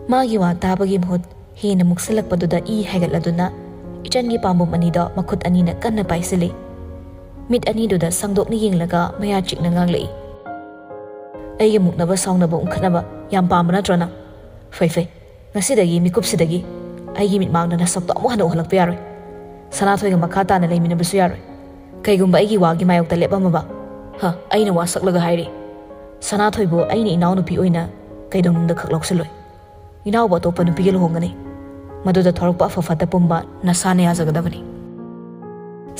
ꯃꯥꯒꯤ ꯋꯥ ꯇꯥꯕꯒꯤ ꯃꯍꯨꯠ ꯍꯦꯟꯅ ꯃꯨꯛꯁꯤꯜꯂꯛꯄꯗꯨꯗ ꯏ ꯍꯥꯏꯒꯠꯂꯗꯨꯅ ꯏꯆꯟꯒꯤ ꯄꯥꯝꯕꯣꯝ ꯑꯅꯤꯗꯣ ꯃꯈꯨꯠ ꯑꯅꯤꯅ ꯀꯟꯅ ꯄꯥꯏꯁꯤꯜꯂꯤ꯫ ꯃꯤꯠ ꯑꯅꯤꯗꯨꯗ ꯁꯪꯗꯣꯛꯅ ꯌꯦꯡꯂꯒ ꯃꯌꯥ ꯆꯤꯛꯅ ꯉꯥꯡꯂꯛꯏ꯫ "ꯑꯩꯒꯤ ꯃꯨꯛꯅꯕ ꯁꯥꯎꯅꯕ ꯎꯪꯈꯠꯅꯕ ꯌꯥꯝ ꯄꯥꯝꯕ ꯅꯠꯇ꯭ꯔꯣ ꯅꯪ? ꯐꯩ ꯐꯩ, ꯉꯁꯤꯗꯒꯤ ꯃꯤꯀꯨꯞꯁꯤꯗꯒꯤ ꯑꯩꯒꯤ ꯃꯤꯠꯃꯥꯡꯗ ꯅꯁꯛꯇꯣ ꯑꯃꯨꯛ ꯍꯟꯅ ꯎꯍꯜꯂꯛꯄ ꯌꯥꯔꯣꯏ꯫ ꯁꯅꯥꯊꯣꯏꯒ ꯃꯈꯥ ꯇꯥꯅ ꯂꯩꯃꯤꯟꯅꯕꯁꯨ ꯌꯥꯔꯣꯏ꯫ ꯀꯩꯒꯨꯝꯕ ꯑꯩꯒꯤ ꯋꯥꯒꯤ ꯃꯥꯌꯣꯛꯇ ꯂꯦꯞꯄꯝꯃꯕ, ꯍ, ꯑꯩꯅ ꯋꯥ ꯁꯛꯂꯒ ꯍꯥꯏꯔꯤ, ꯁꯅꯥꯊꯣꯏꯕꯨ ꯑꯩꯅ ꯏꯅꯥꯎꯅꯨꯄꯤ ꯑꯣꯏꯅ ꯀꯩꯗꯧꯅꯨꯡꯗ ꯈꯛ ꯂꯧꯁꯤꯜꯂꯣꯏ꯫ ꯏꯅꯥꯎꯕꯨ ꯑꯇꯣꯞꯄ ꯅꯨꯄꯤꯒ ꯂꯨꯍꯣꯡꯒꯅꯤ꯫ ꯃꯗꯨꯗ ꯊꯣꯔꯛꯄ ꯑꯐ ꯐꯠꯇ ꯄꯨꯝꯕ ꯅꯁꯥꯅ ꯌꯥꯖꯒꯗꯕꯅꯤ꯫"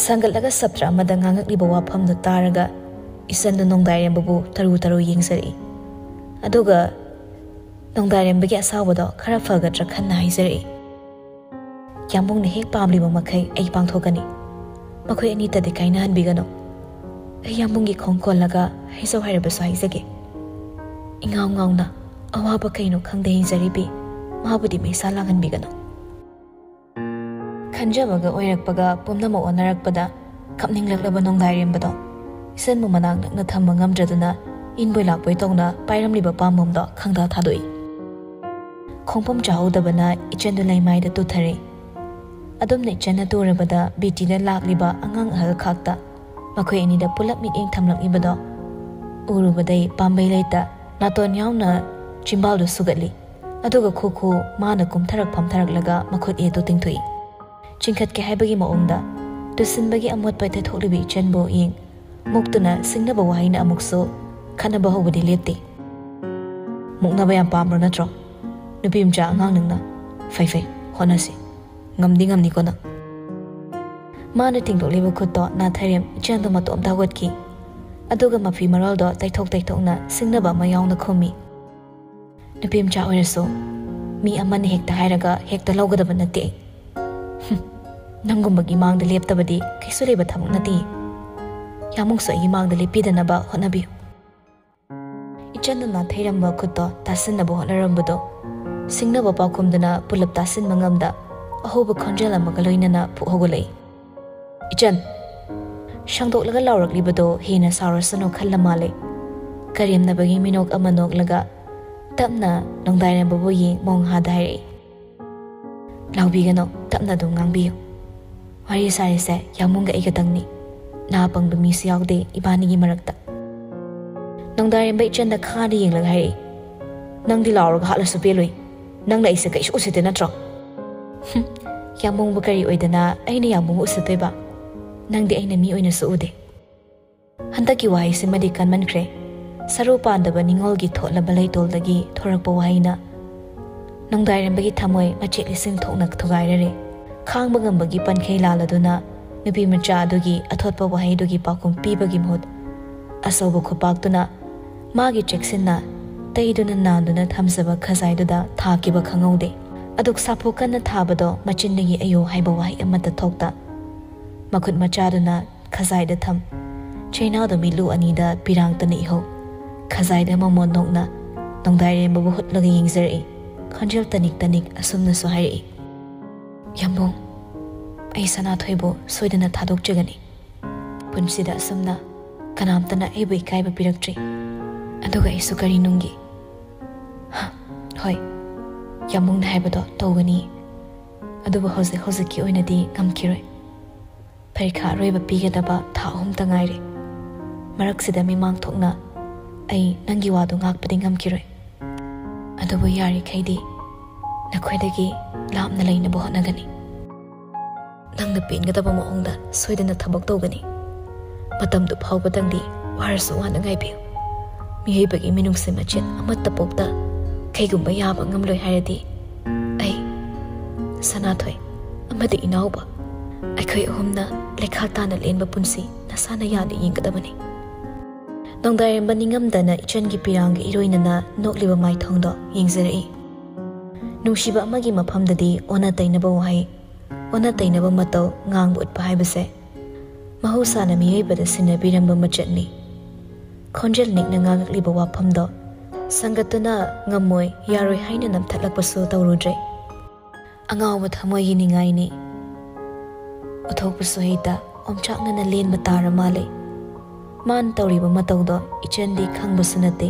ꯁꯥꯡꯒꯠꯂꯒ ꯁꯥꯇ꯭ꯔ ꯑꯃꯗ ꯉꯥꯡꯉꯛꯂꯤꯕ ꯋꯥꯐꯝꯗꯨ ꯇꯥꯔꯒ ꯏꯆꯟꯗꯨ ꯅꯣꯡꯗꯥꯏꯔꯦꯝꯕꯕꯨ ꯇꯔꯨ ꯇꯔꯨ ꯌꯦꯡꯖꯔꯛꯏ꯫ ꯑꯗꯨꯒ ꯅꯣꯡꯗꯥꯏꯔꯦꯝꯕꯒꯤ ꯑꯁꯥꯎꯕꯗꯣ ꯈꯔ ꯐꯒꯗ꯭ꯔꯥ ꯈꯟꯅ ꯍꯥꯏꯖꯔꯛꯏ꯫ "ꯌꯥꯝꯕꯨꯡꯅ ꯍꯦꯛ ꯄꯥꯝꯂꯤꯕ ꯃꯈꯩ ꯑꯩ ꯄꯥꯡꯊꯣꯛꯀꯅꯤ꯫ ꯃꯈꯣꯏ ꯑꯅꯤꯇꯗꯤ ꯀꯥꯏꯅꯍꯟꯕꯤꯒꯅꯨ꯫ ꯑꯩ ꯌꯥꯝꯕꯨꯡꯒꯤ ꯈꯣꯡ ꯀꯣꯜꯂꯒ ꯍꯥꯏꯖꯧ ꯍꯥꯏꯔꯕꯁꯨ ꯍꯥꯏꯖꯒꯦ꯫" ꯏꯉꯥꯎ ꯉꯥꯎꯅ ꯑꯋꯥꯕ ꯀꯩꯅꯣ ꯈꯪꯗꯦ ꯍꯤꯡꯖꯔꯤꯕꯤ꯫ ꯃꯥꯕꯨꯗꯤ ꯃꯩꯁꯥ ꯂꯥꯡꯍꯟꯕꯤꯒꯅꯨ꯫ ꯈꯟꯖꯕꯒ ꯑꯣꯏꯔꯛꯄꯒ ꯄꯨꯝꯅꯃꯛ ꯑꯣꯟꯅꯔꯛꯄꯗ ꯀꯞꯅꯤꯡꯂꯛꯂꯕ ꯅꯣꯡꯗꯥꯏꯔꯦꯝꯕꯗꯣ ꯏꯆꯟꯕꯨ ꯃꯅꯥꯛ ꯅꯛꯅ ꯊꯝꯕ ꯉꯝꯗ꯭ꯔꯗꯨꯅ ꯏꯟꯕꯣꯏ ꯂꯥꯛꯄꯣꯏ ꯇꯧꯅ ꯄꯥꯏꯔꯝꯂꯤꯕ ꯄꯥꯝꯕꯣꯝꯗꯣ ꯈꯪꯗꯥ ꯊꯥꯗꯣꯛꯏ꯫ ꯈꯣꯡꯐꯝ ꯆꯥꯍꯧꯗꯕꯅ ꯏꯆꯟꯗꯨ ꯂꯩꯃꯥꯏꯗ ꯇꯨꯊꯔꯦ꯫ ꯑꯗꯨꯝꯅ ꯏꯆꯟꯅ ꯇꯨꯔꯕꯗ ꯕꯤꯇꯤꯅ ꯂꯥꯛꯂꯤꯕ ꯑꯉꯥꯡ ꯑꯍꯜ ꯈꯥꯛꯇ ꯃꯈꯣꯏ ꯑꯅꯤꯗ ꯄꯨꯂꯞ ꯃꯤꯠꯌꯦꯡ ꯊꯝꯂꯛꯂꯤꯕꯗꯣ ꯎꯔꯨꯕꯗꯩ ꯄꯥꯝꯕꯩ ꯂꯩꯇ ꯅꯥꯇꯣꯟ ꯌꯥꯎꯅ ꯆꯤꯝꯕꯥꯜꯗꯨ ꯁꯨꯒꯠꯂꯤ꯫ ꯑꯗꯨꯒ ꯈꯨ ꯈꯨ ꯃꯥꯅ ꯀꯨꯝꯊꯔꯛ ꯐꯝꯊꯔꯛꯂꯒ ꯃꯈꯨꯠ ꯌꯦꯠꯇꯨ ꯇꯤꯡꯊꯣꯛꯏ꯫ ꯆꯤꯡꯈꯠꯀꯦ ꯍꯥꯏꯕꯒꯤ ꯃꯑꯣꯡꯗ ꯇꯨꯁꯤꯟꯕꯒꯤ ꯑꯃꯣꯠꯄ ꯇꯩꯊꯣꯛꯂꯤꯕ ꯏꯆꯟꯕꯨ ꯌꯦꯡ ꯃꯨꯛꯇꯨꯅ ꯁꯤꯡꯅꯕ ꯋꯥꯍꯩꯅ ꯑꯃꯨꯛꯁꯨ ꯈꯠꯅꯕ ꯍꯧꯕꯗꯤ ꯂꯦꯞꯇꯦ꯫ "ꯃꯨꯛꯅꯕ ꯌꯥꯝ ꯄꯥꯝꯕ꯭ꯔꯣ ꯅꯠꯇ꯭ꯔꯣ? ꯅꯨꯄꯤ ꯃꯆꯥ ꯑꯉꯥꯡ ꯅꯪꯅ꯫ ꯐꯩ ꯐꯩ, ꯍꯣꯠꯅꯁꯤ꯫ ꯉꯝꯗꯤ ꯉꯝꯅꯤꯀꯣ ꯅꯪ꯫" ꯃꯥꯅ ꯇꯤꯡꯊꯣꯛꯂꯤꯕ ꯈꯨꯠꯇꯣ ꯅꯥꯊꯩꯔꯦꯝ ꯏꯆꯟꯗꯣ ꯃꯇꯣꯝꯇ ꯍꯧꯒꯠꯈꯤ꯫ ꯑꯗꯨꯒ ꯃꯐꯤ ꯃꯔꯣꯜꯗꯣ ꯇꯩꯊꯣꯛ ꯇꯩꯊꯣꯛꯅ ꯁꯤꯡꯅꯕ ꯑꯃ ꯌꯥꯎꯅ ꯈꯨꯝꯃꯤ꯫ "ꯅꯨꯄꯤ ꯃꯆꯥ ꯑꯣꯏꯔꯁꯨ ꯃꯤ ꯑꯃꯅ ꯍꯦꯛꯇ ꯍꯥꯏꯔꯒ ꯍꯦꯛꯇ ꯂꯧꯒꯗꯕ ꯅꯠꯇꯦ ꯑꯩ꯫ ꯍꯨꯝ, ꯅꯪꯒꯨꯝꯕꯒꯤ ꯃꯥꯡꯗ ꯂꯦꯞꯇꯕꯗꯤ ꯀꯩꯁꯨ ꯂꯩꯕ ꯊꯕꯛ ꯅꯠꯇꯦ꯫ ꯌꯥꯝꯕꯨꯡꯁꯨ ꯑꯩꯒꯤ ꯃꯥꯡꯗ ꯂꯦꯞꯄꯤꯗꯅꯕ ꯍꯣꯠꯅꯕꯤꯌꯨ꯫" ꯏꯆꯟꯅ ꯅꯥꯊꯩꯔꯝꯕ ꯈꯨꯠꯇꯣ ꯇꯥꯁꯤꯟꯅꯕ ꯍꯣꯠꯅꯔꯝꯕꯗꯣ ꯁꯤꯡꯅꯕ ꯄꯥꯎꯈꯨꯝꯗꯨꯅ ꯄꯨꯂꯞ ꯇꯥꯁꯤꯟꯕ ꯉꯝꯗ ꯑꯍꯧꯕ ꯈꯣꯟꯖꯦꯜ ꯑꯃꯒ ꯂꯣꯏꯅꯅ ꯐꯨꯛ ꯍꯧꯒꯠꯂꯛꯏ꯫ "ꯏꯆꯟ!" ꯁꯥꯡꯗꯣꯛꯂꯒ ꯂꯥꯎꯔꯛꯂꯤꯕꯗꯣ ꯍꯦꯟꯅ ꯁꯥꯎꯔꯁꯅꯨ ꯈꯜꯂ ꯃꯥꯜꯂꯦ꯫ ꯀꯔꯦꯝꯅꯕꯒꯤ ꯃꯤꯅꯣꯛ ꯑꯃ ꯅꯣꯛꯂꯒ, ꯇꯞꯅ ꯅꯣꯡꯗꯥꯏꯔꯦꯝꯕꯕꯨ ꯌꯦꯡ ꯃꯣꯡꯍꯥꯗ ꯍꯥꯏꯔꯛꯏ꯫ "ꯂꯥꯎꯕꯤꯒꯅꯨ, ꯇꯞꯅ ꯑꯗꯨꯝ ꯉꯥꯡꯕꯤꯌꯨ꯫ ꯋꯥꯔꯤ ꯁꯥꯔꯤꯁꯦ ꯌꯥꯝꯕꯨꯡꯒ ꯑꯩ ꯈꯛꯇꯪꯅꯤ꯫ ꯅꯥ ꯄꯪꯕ ꯃꯤꯁꯨ ꯌꯥꯎꯗꯦ ꯏꯕꯥꯅꯤꯒꯤ ꯃꯔꯛꯇ"꯫ ꯅꯣꯡꯗꯥꯏꯔꯦꯝꯕ ꯏꯆꯟꯗ ꯈꯥꯗ ꯌꯦꯡꯂꯒ ꯍꯥꯏꯔꯛꯏ꯫ "ꯅꯪꯗꯤ ꯂꯥꯎꯔꯒ ꯍꯥꯠꯂꯁꯨ ꯄꯦꯜꯂꯣꯏ꯫ ꯅꯪꯅ ꯑꯩꯁꯦ ꯀꯩꯁꯨ ꯎꯁꯤꯠꯇꯦ ꯅꯠꯇ꯭ꯔꯣ?" "ꯍꯨꯝ, ꯌꯥꯝꯕꯨꯡꯕꯨ ꯀꯔꯤ ꯑꯣꯏꯗꯅ ꯑꯩꯅ ꯌꯥꯝꯕꯨꯡꯕꯨ ꯎꯁꯤꯠꯇꯣꯏꯕ? ꯅꯪꯗꯤ ꯑꯩꯅ ꯃꯤ ꯑꯣꯏꯅꯁꯨ ꯎꯗꯦ"꯫ ꯍꯟꯗꯛꯀꯤ ꯋꯥꯍꯩꯁꯤꯃꯗꯤ ꯀꯟꯃꯟꯈ꯭ꯔꯦ꯫ ꯁꯔꯨ ꯄꯥꯟꯗꯕ ꯅꯤꯡꯉꯣꯜꯒꯤ ꯊꯣꯠꯂꯕ ꯂꯩꯇꯣꯜꯗꯒꯤ ꯊꯣꯔꯛꯄ ꯋꯥꯍꯩꯅ ꯅꯣꯡꯗꯥꯏꯔꯦꯝꯕꯒꯤ ꯊꯃꯣꯏ ꯃꯆꯦꯠ ꯂꯤꯁꯤꯡ ꯊꯣꯛꯅ ꯊꯨꯒꯥꯏꯔꯔꯦ꯫ ꯈꯥꯡꯕ ꯉꯝꯕꯒꯤ ꯄꯟꯈꯩ ꯂꯥꯜꯂꯗꯨꯅ ꯅꯨꯄꯤ ꯃꯆꯥ ꯑꯗꯨꯒꯤ ꯑꯊꯣꯠꯄ ꯋꯥꯍꯩꯗꯨꯒꯤ ꯄꯥꯎꯈꯨꯝ ꯄꯤꯕꯒꯤ ꯃꯍꯨꯠ, ꯑꯆꯧꯕ ꯈꯨꯄꯥꯛꯇꯨꯅ ꯃꯥꯒꯤ ꯆꯦꯛꯁꯤꯟꯅ ꯇꯩꯗꯨꯅ ꯅꯥꯟꯗꯨꯅ ꯊꯝꯖꯕ ꯈꯖꯥꯏꯗꯨꯗ ꯊꯥꯈꯤꯕ ꯈꯪꯍꯧꯗꯦ꯫ ꯑꯗꯨꯛ ꯁꯥꯐꯨ ꯀꯟꯅ ꯊꯥꯕꯗꯣ ꯃꯆꯤꯟꯗꯒꯤ "ꯑꯌꯣ" ꯍꯥꯏꯕ ꯋꯥꯍꯩ ꯑꯃꯠꯇ ꯊꯣꯛꯇ, ꯃꯈꯨꯠ ꯃꯆꯥꯗꯨꯅ ꯈꯖꯥꯏꯗ ꯊꯝ, ꯆꯩꯅꯥꯗꯣ ꯃꯤꯠꯂꯨ ꯑꯅꯤꯗ ꯄꯤꯔꯥꯡꯇꯅ ꯏꯍꯧ꯫ ꯈꯖꯥꯏꯗ ꯃꯃꯣꯟ ꯅꯣꯛꯅ ꯅꯣꯡꯗꯥꯏꯔꯦꯝꯕꯕꯨ ꯍꯨꯠꯂꯒ ꯌꯦꯡꯖꯔꯛꯏ꯫ ꯈꯣꯟꯖꯦꯜ ꯇꯅꯤꯛ ꯇꯅꯤꯛ ꯑꯁꯨꯝꯅꯁꯨ ꯍꯥꯏꯔꯛꯏ, "ꯌꯥꯝꯕꯨꯡ, ꯑꯩ ꯁꯅꯥꯊꯣꯏꯕꯨ ꯁꯣꯏꯗꯅ ꯊꯥꯗꯣꯛꯆꯒꯅꯤ꯫ ꯄꯨꯟꯁꯤꯗ ꯑꯁꯨꯝꯅ ꯀꯅꯥꯝꯇꯅ ꯑꯩꯕꯨ ꯏꯀꯥꯏꯕ ꯄꯤꯔꯛꯇ꯭ꯔꯤ꯫ ꯑꯗꯨꯒ ꯑꯩꯁꯨ ꯀꯔꯤ ꯅꯨꯡꯒꯤ? ꯍ, ꯍꯣꯏ, ꯌꯥꯝꯕꯨꯡꯅ ꯍꯥꯏꯕꯗꯣ ꯇꯧꯒꯅꯤ꯫ ꯑꯗꯨꯕꯨ ꯍꯧꯖꯤꯛ ꯍꯧꯖꯤꯛꯀꯤ ꯑꯣꯏꯅꯗꯤ ꯉꯝꯈꯤꯔꯣꯏ꯫ ꯄꯔꯤꯈꯥ ꯑꯔꯣꯏꯕ ꯄꯤꯒꯗꯕ ꯊꯥ ꯑꯍꯨꯝꯇ ꯉꯥꯏꯔꯦ꯫ ꯃꯔꯛꯁꯤꯗ ꯃꯤꯃꯥꯡ ꯊꯣꯛꯅ ꯑꯩ ꯅꯪꯒꯤ ꯋꯥꯗꯨ ꯉꯥꯛꯄꯗꯤ ꯉꯝꯈꯤꯔꯣꯏ꯫ ꯑꯗꯨꯕꯨ ꯌꯥꯔꯤꯈꯩꯗꯤ ꯅꯈꯣꯏꯗꯒꯤ ꯂꯥꯞꯅ ꯂꯩꯅꯕ ꯍꯣꯠꯅꯒꯅꯤ꯫ ꯅꯪꯅ ꯄꯦꯟꯒꯗꯕ ꯃꯑꯣꯡꯗ ꯁꯣꯏꯗꯅ ꯊꯕꯛ ꯇꯧꯒꯅꯤ꯫ ꯃꯇꯝꯗꯨ ꯐꯥꯎꯕꯗꯪꯗꯤ ꯋꯥꯔꯁꯨ ꯋꯥꯅ ꯉꯥꯏꯕꯤꯌꯨ꯫ ꯃꯤꯑꯣꯏꯕꯒꯤ ꯃꯤꯅꯨꯡꯁꯤ ꯃꯆꯦꯠ ꯑꯃꯠꯇ ꯄꯣꯛꯇ ꯀꯩꯒꯨꯝꯕ ꯌꯥꯕ ꯉꯝꯂꯣꯏ ꯍꯥꯏꯔꯗꯤ, ꯑꯩ, ꯁꯅꯥꯊꯣꯏ, ꯑꯃꯗꯤ ꯏꯅꯥꯎꯕ, ꯑꯩꯈꯣꯏ ꯑꯍꯨꯝꯅ ꯂꯩꯈꯥ ꯇꯥꯅ ꯂꯦꯟꯕ ꯄꯨꯟꯁꯤ ꯅꯁꯥꯅ ꯌꯥꯅ ꯌꯦꯡꯒꯗꯕꯅꯤ"꯫ ꯅꯣꯡꯗꯥꯏꯔꯦꯝꯕ ꯅꯤꯡꯉꯝꯗꯅ ꯏꯆꯟꯒꯤ ꯄꯤꯔꯥꯡꯒ ꯏꯔꯣꯏꯅꯅ ꯅꯣꯛꯂꯤꯕ ꯃꯥꯏꯊꯣꯡꯗꯣ ꯌꯦꯡꯖꯔꯛꯏ꯫ ꯅꯨꯡꯁꯤꯕ ꯑꯃꯒꯤ ꯃꯐꯝꯗꯗꯤ ꯑꯣꯟꯅ ꯇꯩꯅꯕ ꯋꯥꯍꯩ, ꯑꯣꯟꯅ ꯇꯩꯅꯕ ꯃꯇꯧ ꯉꯥꯡꯕ ꯎꯠꯄ ꯍꯥꯏꯕꯁꯦ ꯃꯍꯧꯁꯥꯅ ꯃꯤꯑꯣꯏꯕꯗ ꯁꯤꯟꯅꯕꯤꯔꯝꯕ ꯃꯆꯠꯅꯤ꯫ ꯈꯣꯟꯖꯦꯜ ꯅꯤꯛꯅ ꯉꯥꯡꯉꯛꯂꯤꯕ ꯋꯥꯐꯝꯗꯣ ꯁꯪꯒꯠꯇꯨꯅ ꯉꯝꯃꯣꯏ, ꯌꯥꯔꯣꯏ ꯍꯥꯏꯅ ꯅꯝꯊꯠꯂꯛꯄꯁꯨ ꯇꯧꯔꯨꯗ꯭ꯔꯦ꯫ ꯑꯉꯥꯎꯕ ꯊꯃꯣꯏꯒꯤ ꯅꯤꯡꯉꯥꯏꯅꯤ꯫ ꯎꯠꯊꯣꯛꯄꯁꯨ ꯍꯩꯇ ꯑꯣꯝꯆꯥꯛꯅꯅ ꯂꯦꯟꯕ ꯇꯥꯔ ꯃꯥꯜꯂꯦ꯫ ꯃꯥꯅ ꯇꯧꯔꯤꯕ ꯃꯇꯧꯗꯣ ꯏꯆꯟꯗꯤ ꯈꯪꯕꯁꯨ ꯅꯠꯇꯦ꯫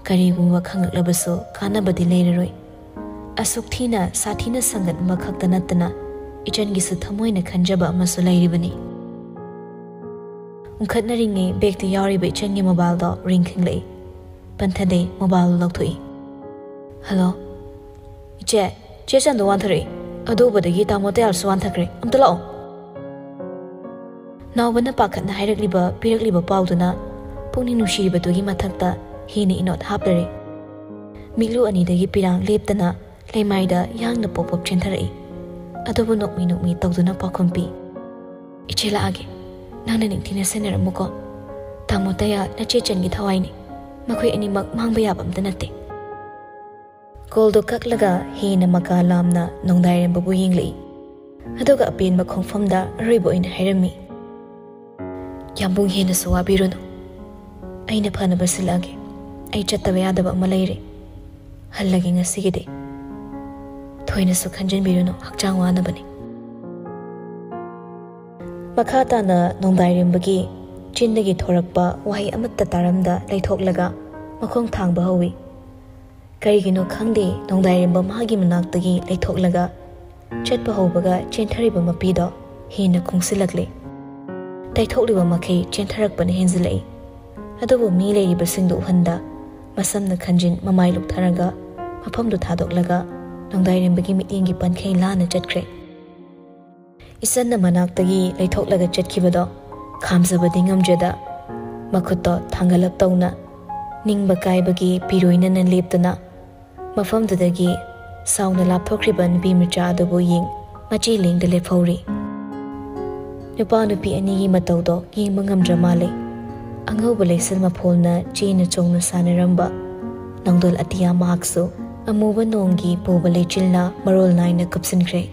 ꯀꯔꯤꯒꯨꯝꯕ ꯈꯪꯂꯛꯂꯕꯁꯨ ꯀꯥꯟꯅꯕꯗꯤ ꯂꯩꯔꯔꯣꯏ꯫ ꯑꯁꯨꯛ ꯊꯤꯅ ꯁꯥꯊꯤꯅ ꯁꯪꯒꯟꯕ ꯈꯛꯇ ꯅꯠꯇꯅ ꯏꯆꯟꯒꯤꯁꯨ ꯊꯃꯣꯏꯅ ꯈꯟꯖꯕ ꯑꯃꯁꯨ ꯂꯩꯔꯤꯕꯅꯤ꯫ ꯎꯪꯈꯠꯅꯔꯤꯉꯩ ꯕꯦꯒꯇ ꯌꯥꯎꯔꯤꯕ ꯏꯆꯟꯒꯤ ꯃꯣꯕꯥꯏꯜꯗꯣ ꯔꯤꯡ ꯈꯤꯡꯂꯛꯏ꯫ ꯄꯟꯊꯗꯩ ꯃꯣꯕꯥꯏꯜ ꯂꯧꯊꯣꯛꯏ꯫ "ꯍꯜꯂꯣ꯫ ꯏꯆꯦ, ꯆꯦ ꯆꯟꯗꯣ ꯋꯥꯟꯊꯔꯛꯏ꯫ ꯑꯗꯨ ꯎꯕꯗꯒꯤ ꯇꯥꯃꯣ ꯇꯌꯥꯜꯁꯨ ꯋꯥꯟꯊꯈ꯭ꯔꯦ꯫ ꯑꯝꯇ ꯂꯥꯛꯑꯣ꯫" ꯅꯥꯎꯕꯅ ꯄꯥꯈꯠꯅ ꯍꯥꯏꯔꯛꯂꯤꯕ, ꯄꯤꯔꯛꯂꯤꯕ ꯄꯥꯎꯗꯨꯅ ꯄꯨꯛꯅꯤꯡ ꯅꯨꯡꯁꯤꯔꯤꯕꯗꯨꯒꯤ ꯃꯊꯛꯇ ꯍꯦꯟꯅ ꯏꯅꯣꯠ ꯍꯥꯞꯂꯔꯦ꯫ ꯃꯤꯠꯂꯨ ꯑꯅꯤꯗꯒꯤ ꯄꯤꯔꯥꯡ ꯂꯦꯞꯇꯅ ꯂꯩꯃꯥꯏꯗ ꯌꯥꯡꯅ ꯄꯣꯞ ꯄꯣꯞ ꯆꯦꯟꯊꯔꯛꯏ꯫ ꯑꯗꯨꯕꯨ ꯅꯣꯛꯃꯤ ꯅꯣꯛꯃꯤ ꯇꯧꯗꯨꯅ ꯄꯥꯎꯈꯨꯝ ꯄꯤ꯫ "ꯏꯆꯦ ꯂꯥꯛꯑꯒꯦ꯫ ꯅꯪꯅ ꯅꯤꯡꯊꯤꯅ ꯁꯦꯟꯅꯔꯝꯃꯨꯀꯣ꯫ ꯇꯥꯃꯣ ꯇꯌꯥꯜ ꯅꯆꯦ ꯆꯟꯒꯤ ꯊꯋꯥꯏꯅꯤ꯫ ꯃꯈꯣꯏ ꯑꯅꯤꯃꯛ ꯃꯥꯡꯕ ꯌꯥꯕ ꯑꯝꯇ ꯅꯠꯇꯦ꯫" ꯀꯣꯜꯗꯣ ꯀꯛꯂꯒ ꯍꯦꯟꯅ ꯃꯀꯥ ꯂꯥꯝꯅ ꯅꯣꯡꯗꯥꯏꯔꯦꯝꯕꯕꯨ ꯌꯦꯡꯂꯛꯏ꯫ ꯑꯗꯨꯒ ꯑꯄꯦꯟꯕ ꯈꯣꯡꯐꯝꯗ ꯑꯔꯣꯏꯕ ꯑꯣꯏꯅ ꯍꯥꯏꯔꯝꯃꯤ, "ꯌꯥꯝꯕꯨꯡ, ꯍꯦꯟꯅꯁꯨ ꯋꯥꯕꯤꯔꯨꯅꯨ꯫ ꯑꯩꯅ ꯐꯅꯕ ꯁꯤꯜꯂꯛꯑꯒꯦ꯫ ꯑꯩ ꯆꯠꯇꯕ ꯌꯥꯗꯕ ꯑꯃ ꯂꯩꯔꯦ꯫ ꯍꯜꯂꯒꯦ ꯉꯁꯤꯒꯤꯗꯤ꯫ ꯊꯣꯏꯅꯁꯨ ꯈꯟꯖꯤꯟꯕꯤꯔꯨꯅꯨ, ꯍꯛꯆꯥꯡ ꯋꯥꯅꯕꯅꯤ꯫" ꯃꯈꯥ ꯇꯥꯅ ꯅꯣꯡꯗꯥꯏꯔꯦꯝꯕꯒꯤ ꯆꯤꯟꯗꯒꯤ ꯊꯣꯔꯛꯄ ꯋꯥꯍꯩ ꯑꯃꯠꯇ ꯇꯥꯔꯝꯗ ꯂꯩꯊꯣꯛꯂꯒ ꯃꯈꯣꯡ ꯊꯥꯡꯕ ꯍꯧꯏ꯫ ꯀꯔꯤꯒꯤꯅꯣ ꯈꯪꯗꯦ, ꯅꯣꯡꯗꯥꯏꯔꯦꯝꯕ ꯃꯥꯒꯤ ꯃꯅꯥꯛꯇꯒꯤ ꯂꯩꯊꯣꯛꯂꯒ ꯆꯠꯄ ꯍꯧꯕꯒ ꯆꯦꯟꯊꯔꯤꯕ ꯃꯄꯤꯗꯣ ꯍꯦꯟꯅ ꯈꯣꯡꯁꯤꯜꯂꯛꯂꯦ꯫ ꯇꯩꯊꯣꯛꯂꯤꯕ ꯃꯈꯩ ꯆꯦꯟꯊꯔꯛꯄꯅ ꯍꯦꯟꯖꯤꯜꯂꯛꯏ꯫ ꯑꯗꯨꯕꯨ ꯃꯤ ꯂꯩꯔꯤꯕꯁꯤꯡꯗꯨ ꯎꯍꯟꯗ ꯃꯁꯝꯅ ꯈꯟꯖꯤꯟ ꯃꯃꯥꯏ ꯂꯨꯞꯊꯔꯒ ꯃꯐꯝꯗꯨ ꯊꯥꯗꯣꯛꯂꯒ ꯅꯣꯡꯗꯥꯏꯔꯦꯝꯕꯒꯤ ꯃꯤꯠꯌꯦꯡꯒꯤ ꯄꯟꯈꯩ ꯂꯥꯟꯅ ꯆꯠꯈ꯭ꯔꯦ꯫ ꯏꯆꯟꯅ ꯃꯅꯥꯛꯇꯒꯤ ꯂꯩꯊꯣꯛꯂꯒ ꯆꯠꯈꯤꯕꯗꯣ ꯈꯥꯝꯖꯕꯗꯤ ꯉꯝꯖꯗ ꯃꯈꯨꯠꯇꯣ ꯊꯥꯡꯒꯠꯂꯞ ꯇꯧꯅ ꯅꯤꯡꯕ ꯀꯥꯏꯕꯒꯤ ꯄꯤꯔꯣꯏꯅꯅ ꯂꯦꯞꯇꯨꯅ ꯃꯐꯝꯗꯨꯗꯒꯤ ꯁꯥꯎꯅ ꯂꯥꯞꯊꯣꯛꯈ꯭ꯔꯤꯕ ꯅꯨꯄꯤ ꯃꯆꯥ ꯑꯗꯨꯕꯨ ꯌꯦꯡ ꯃꯆꯤ ꯂꯦꯡꯗ ꯂꯦꯞꯍꯧꯔꯤ꯫ ꯅꯨꯄꯥ ꯅꯨꯄꯤ ꯑꯅꯤꯒꯤ ꯃꯇꯧꯗꯣ ꯌꯦꯡꯕ ꯉꯝꯗ꯭ꯔ ꯃꯥꯜꯂꯦ꯫ ꯑꯉꯧꯕ ꯂꯩꯁꯜ ꯃꯐꯣꯜꯅ ꯆꯦꯅ ꯆꯣꯡꯅ ꯁꯥꯟꯅꯔꯝꯕ ꯅꯣꯡꯗꯣꯜ ꯑꯇꯤꯌꯥ ꯃꯍꯥꯛꯁꯨ ꯑꯃꯨꯕ ꯅꯣꯡꯒꯤ ꯄꯨꯕ ꯂꯩꯆꯤꯜꯅ ꯃꯔꯣꯜ ꯅꯥꯏꯅ ꯀꯨꯞꯁꯤꯟꯈ꯭ꯔꯦ꯫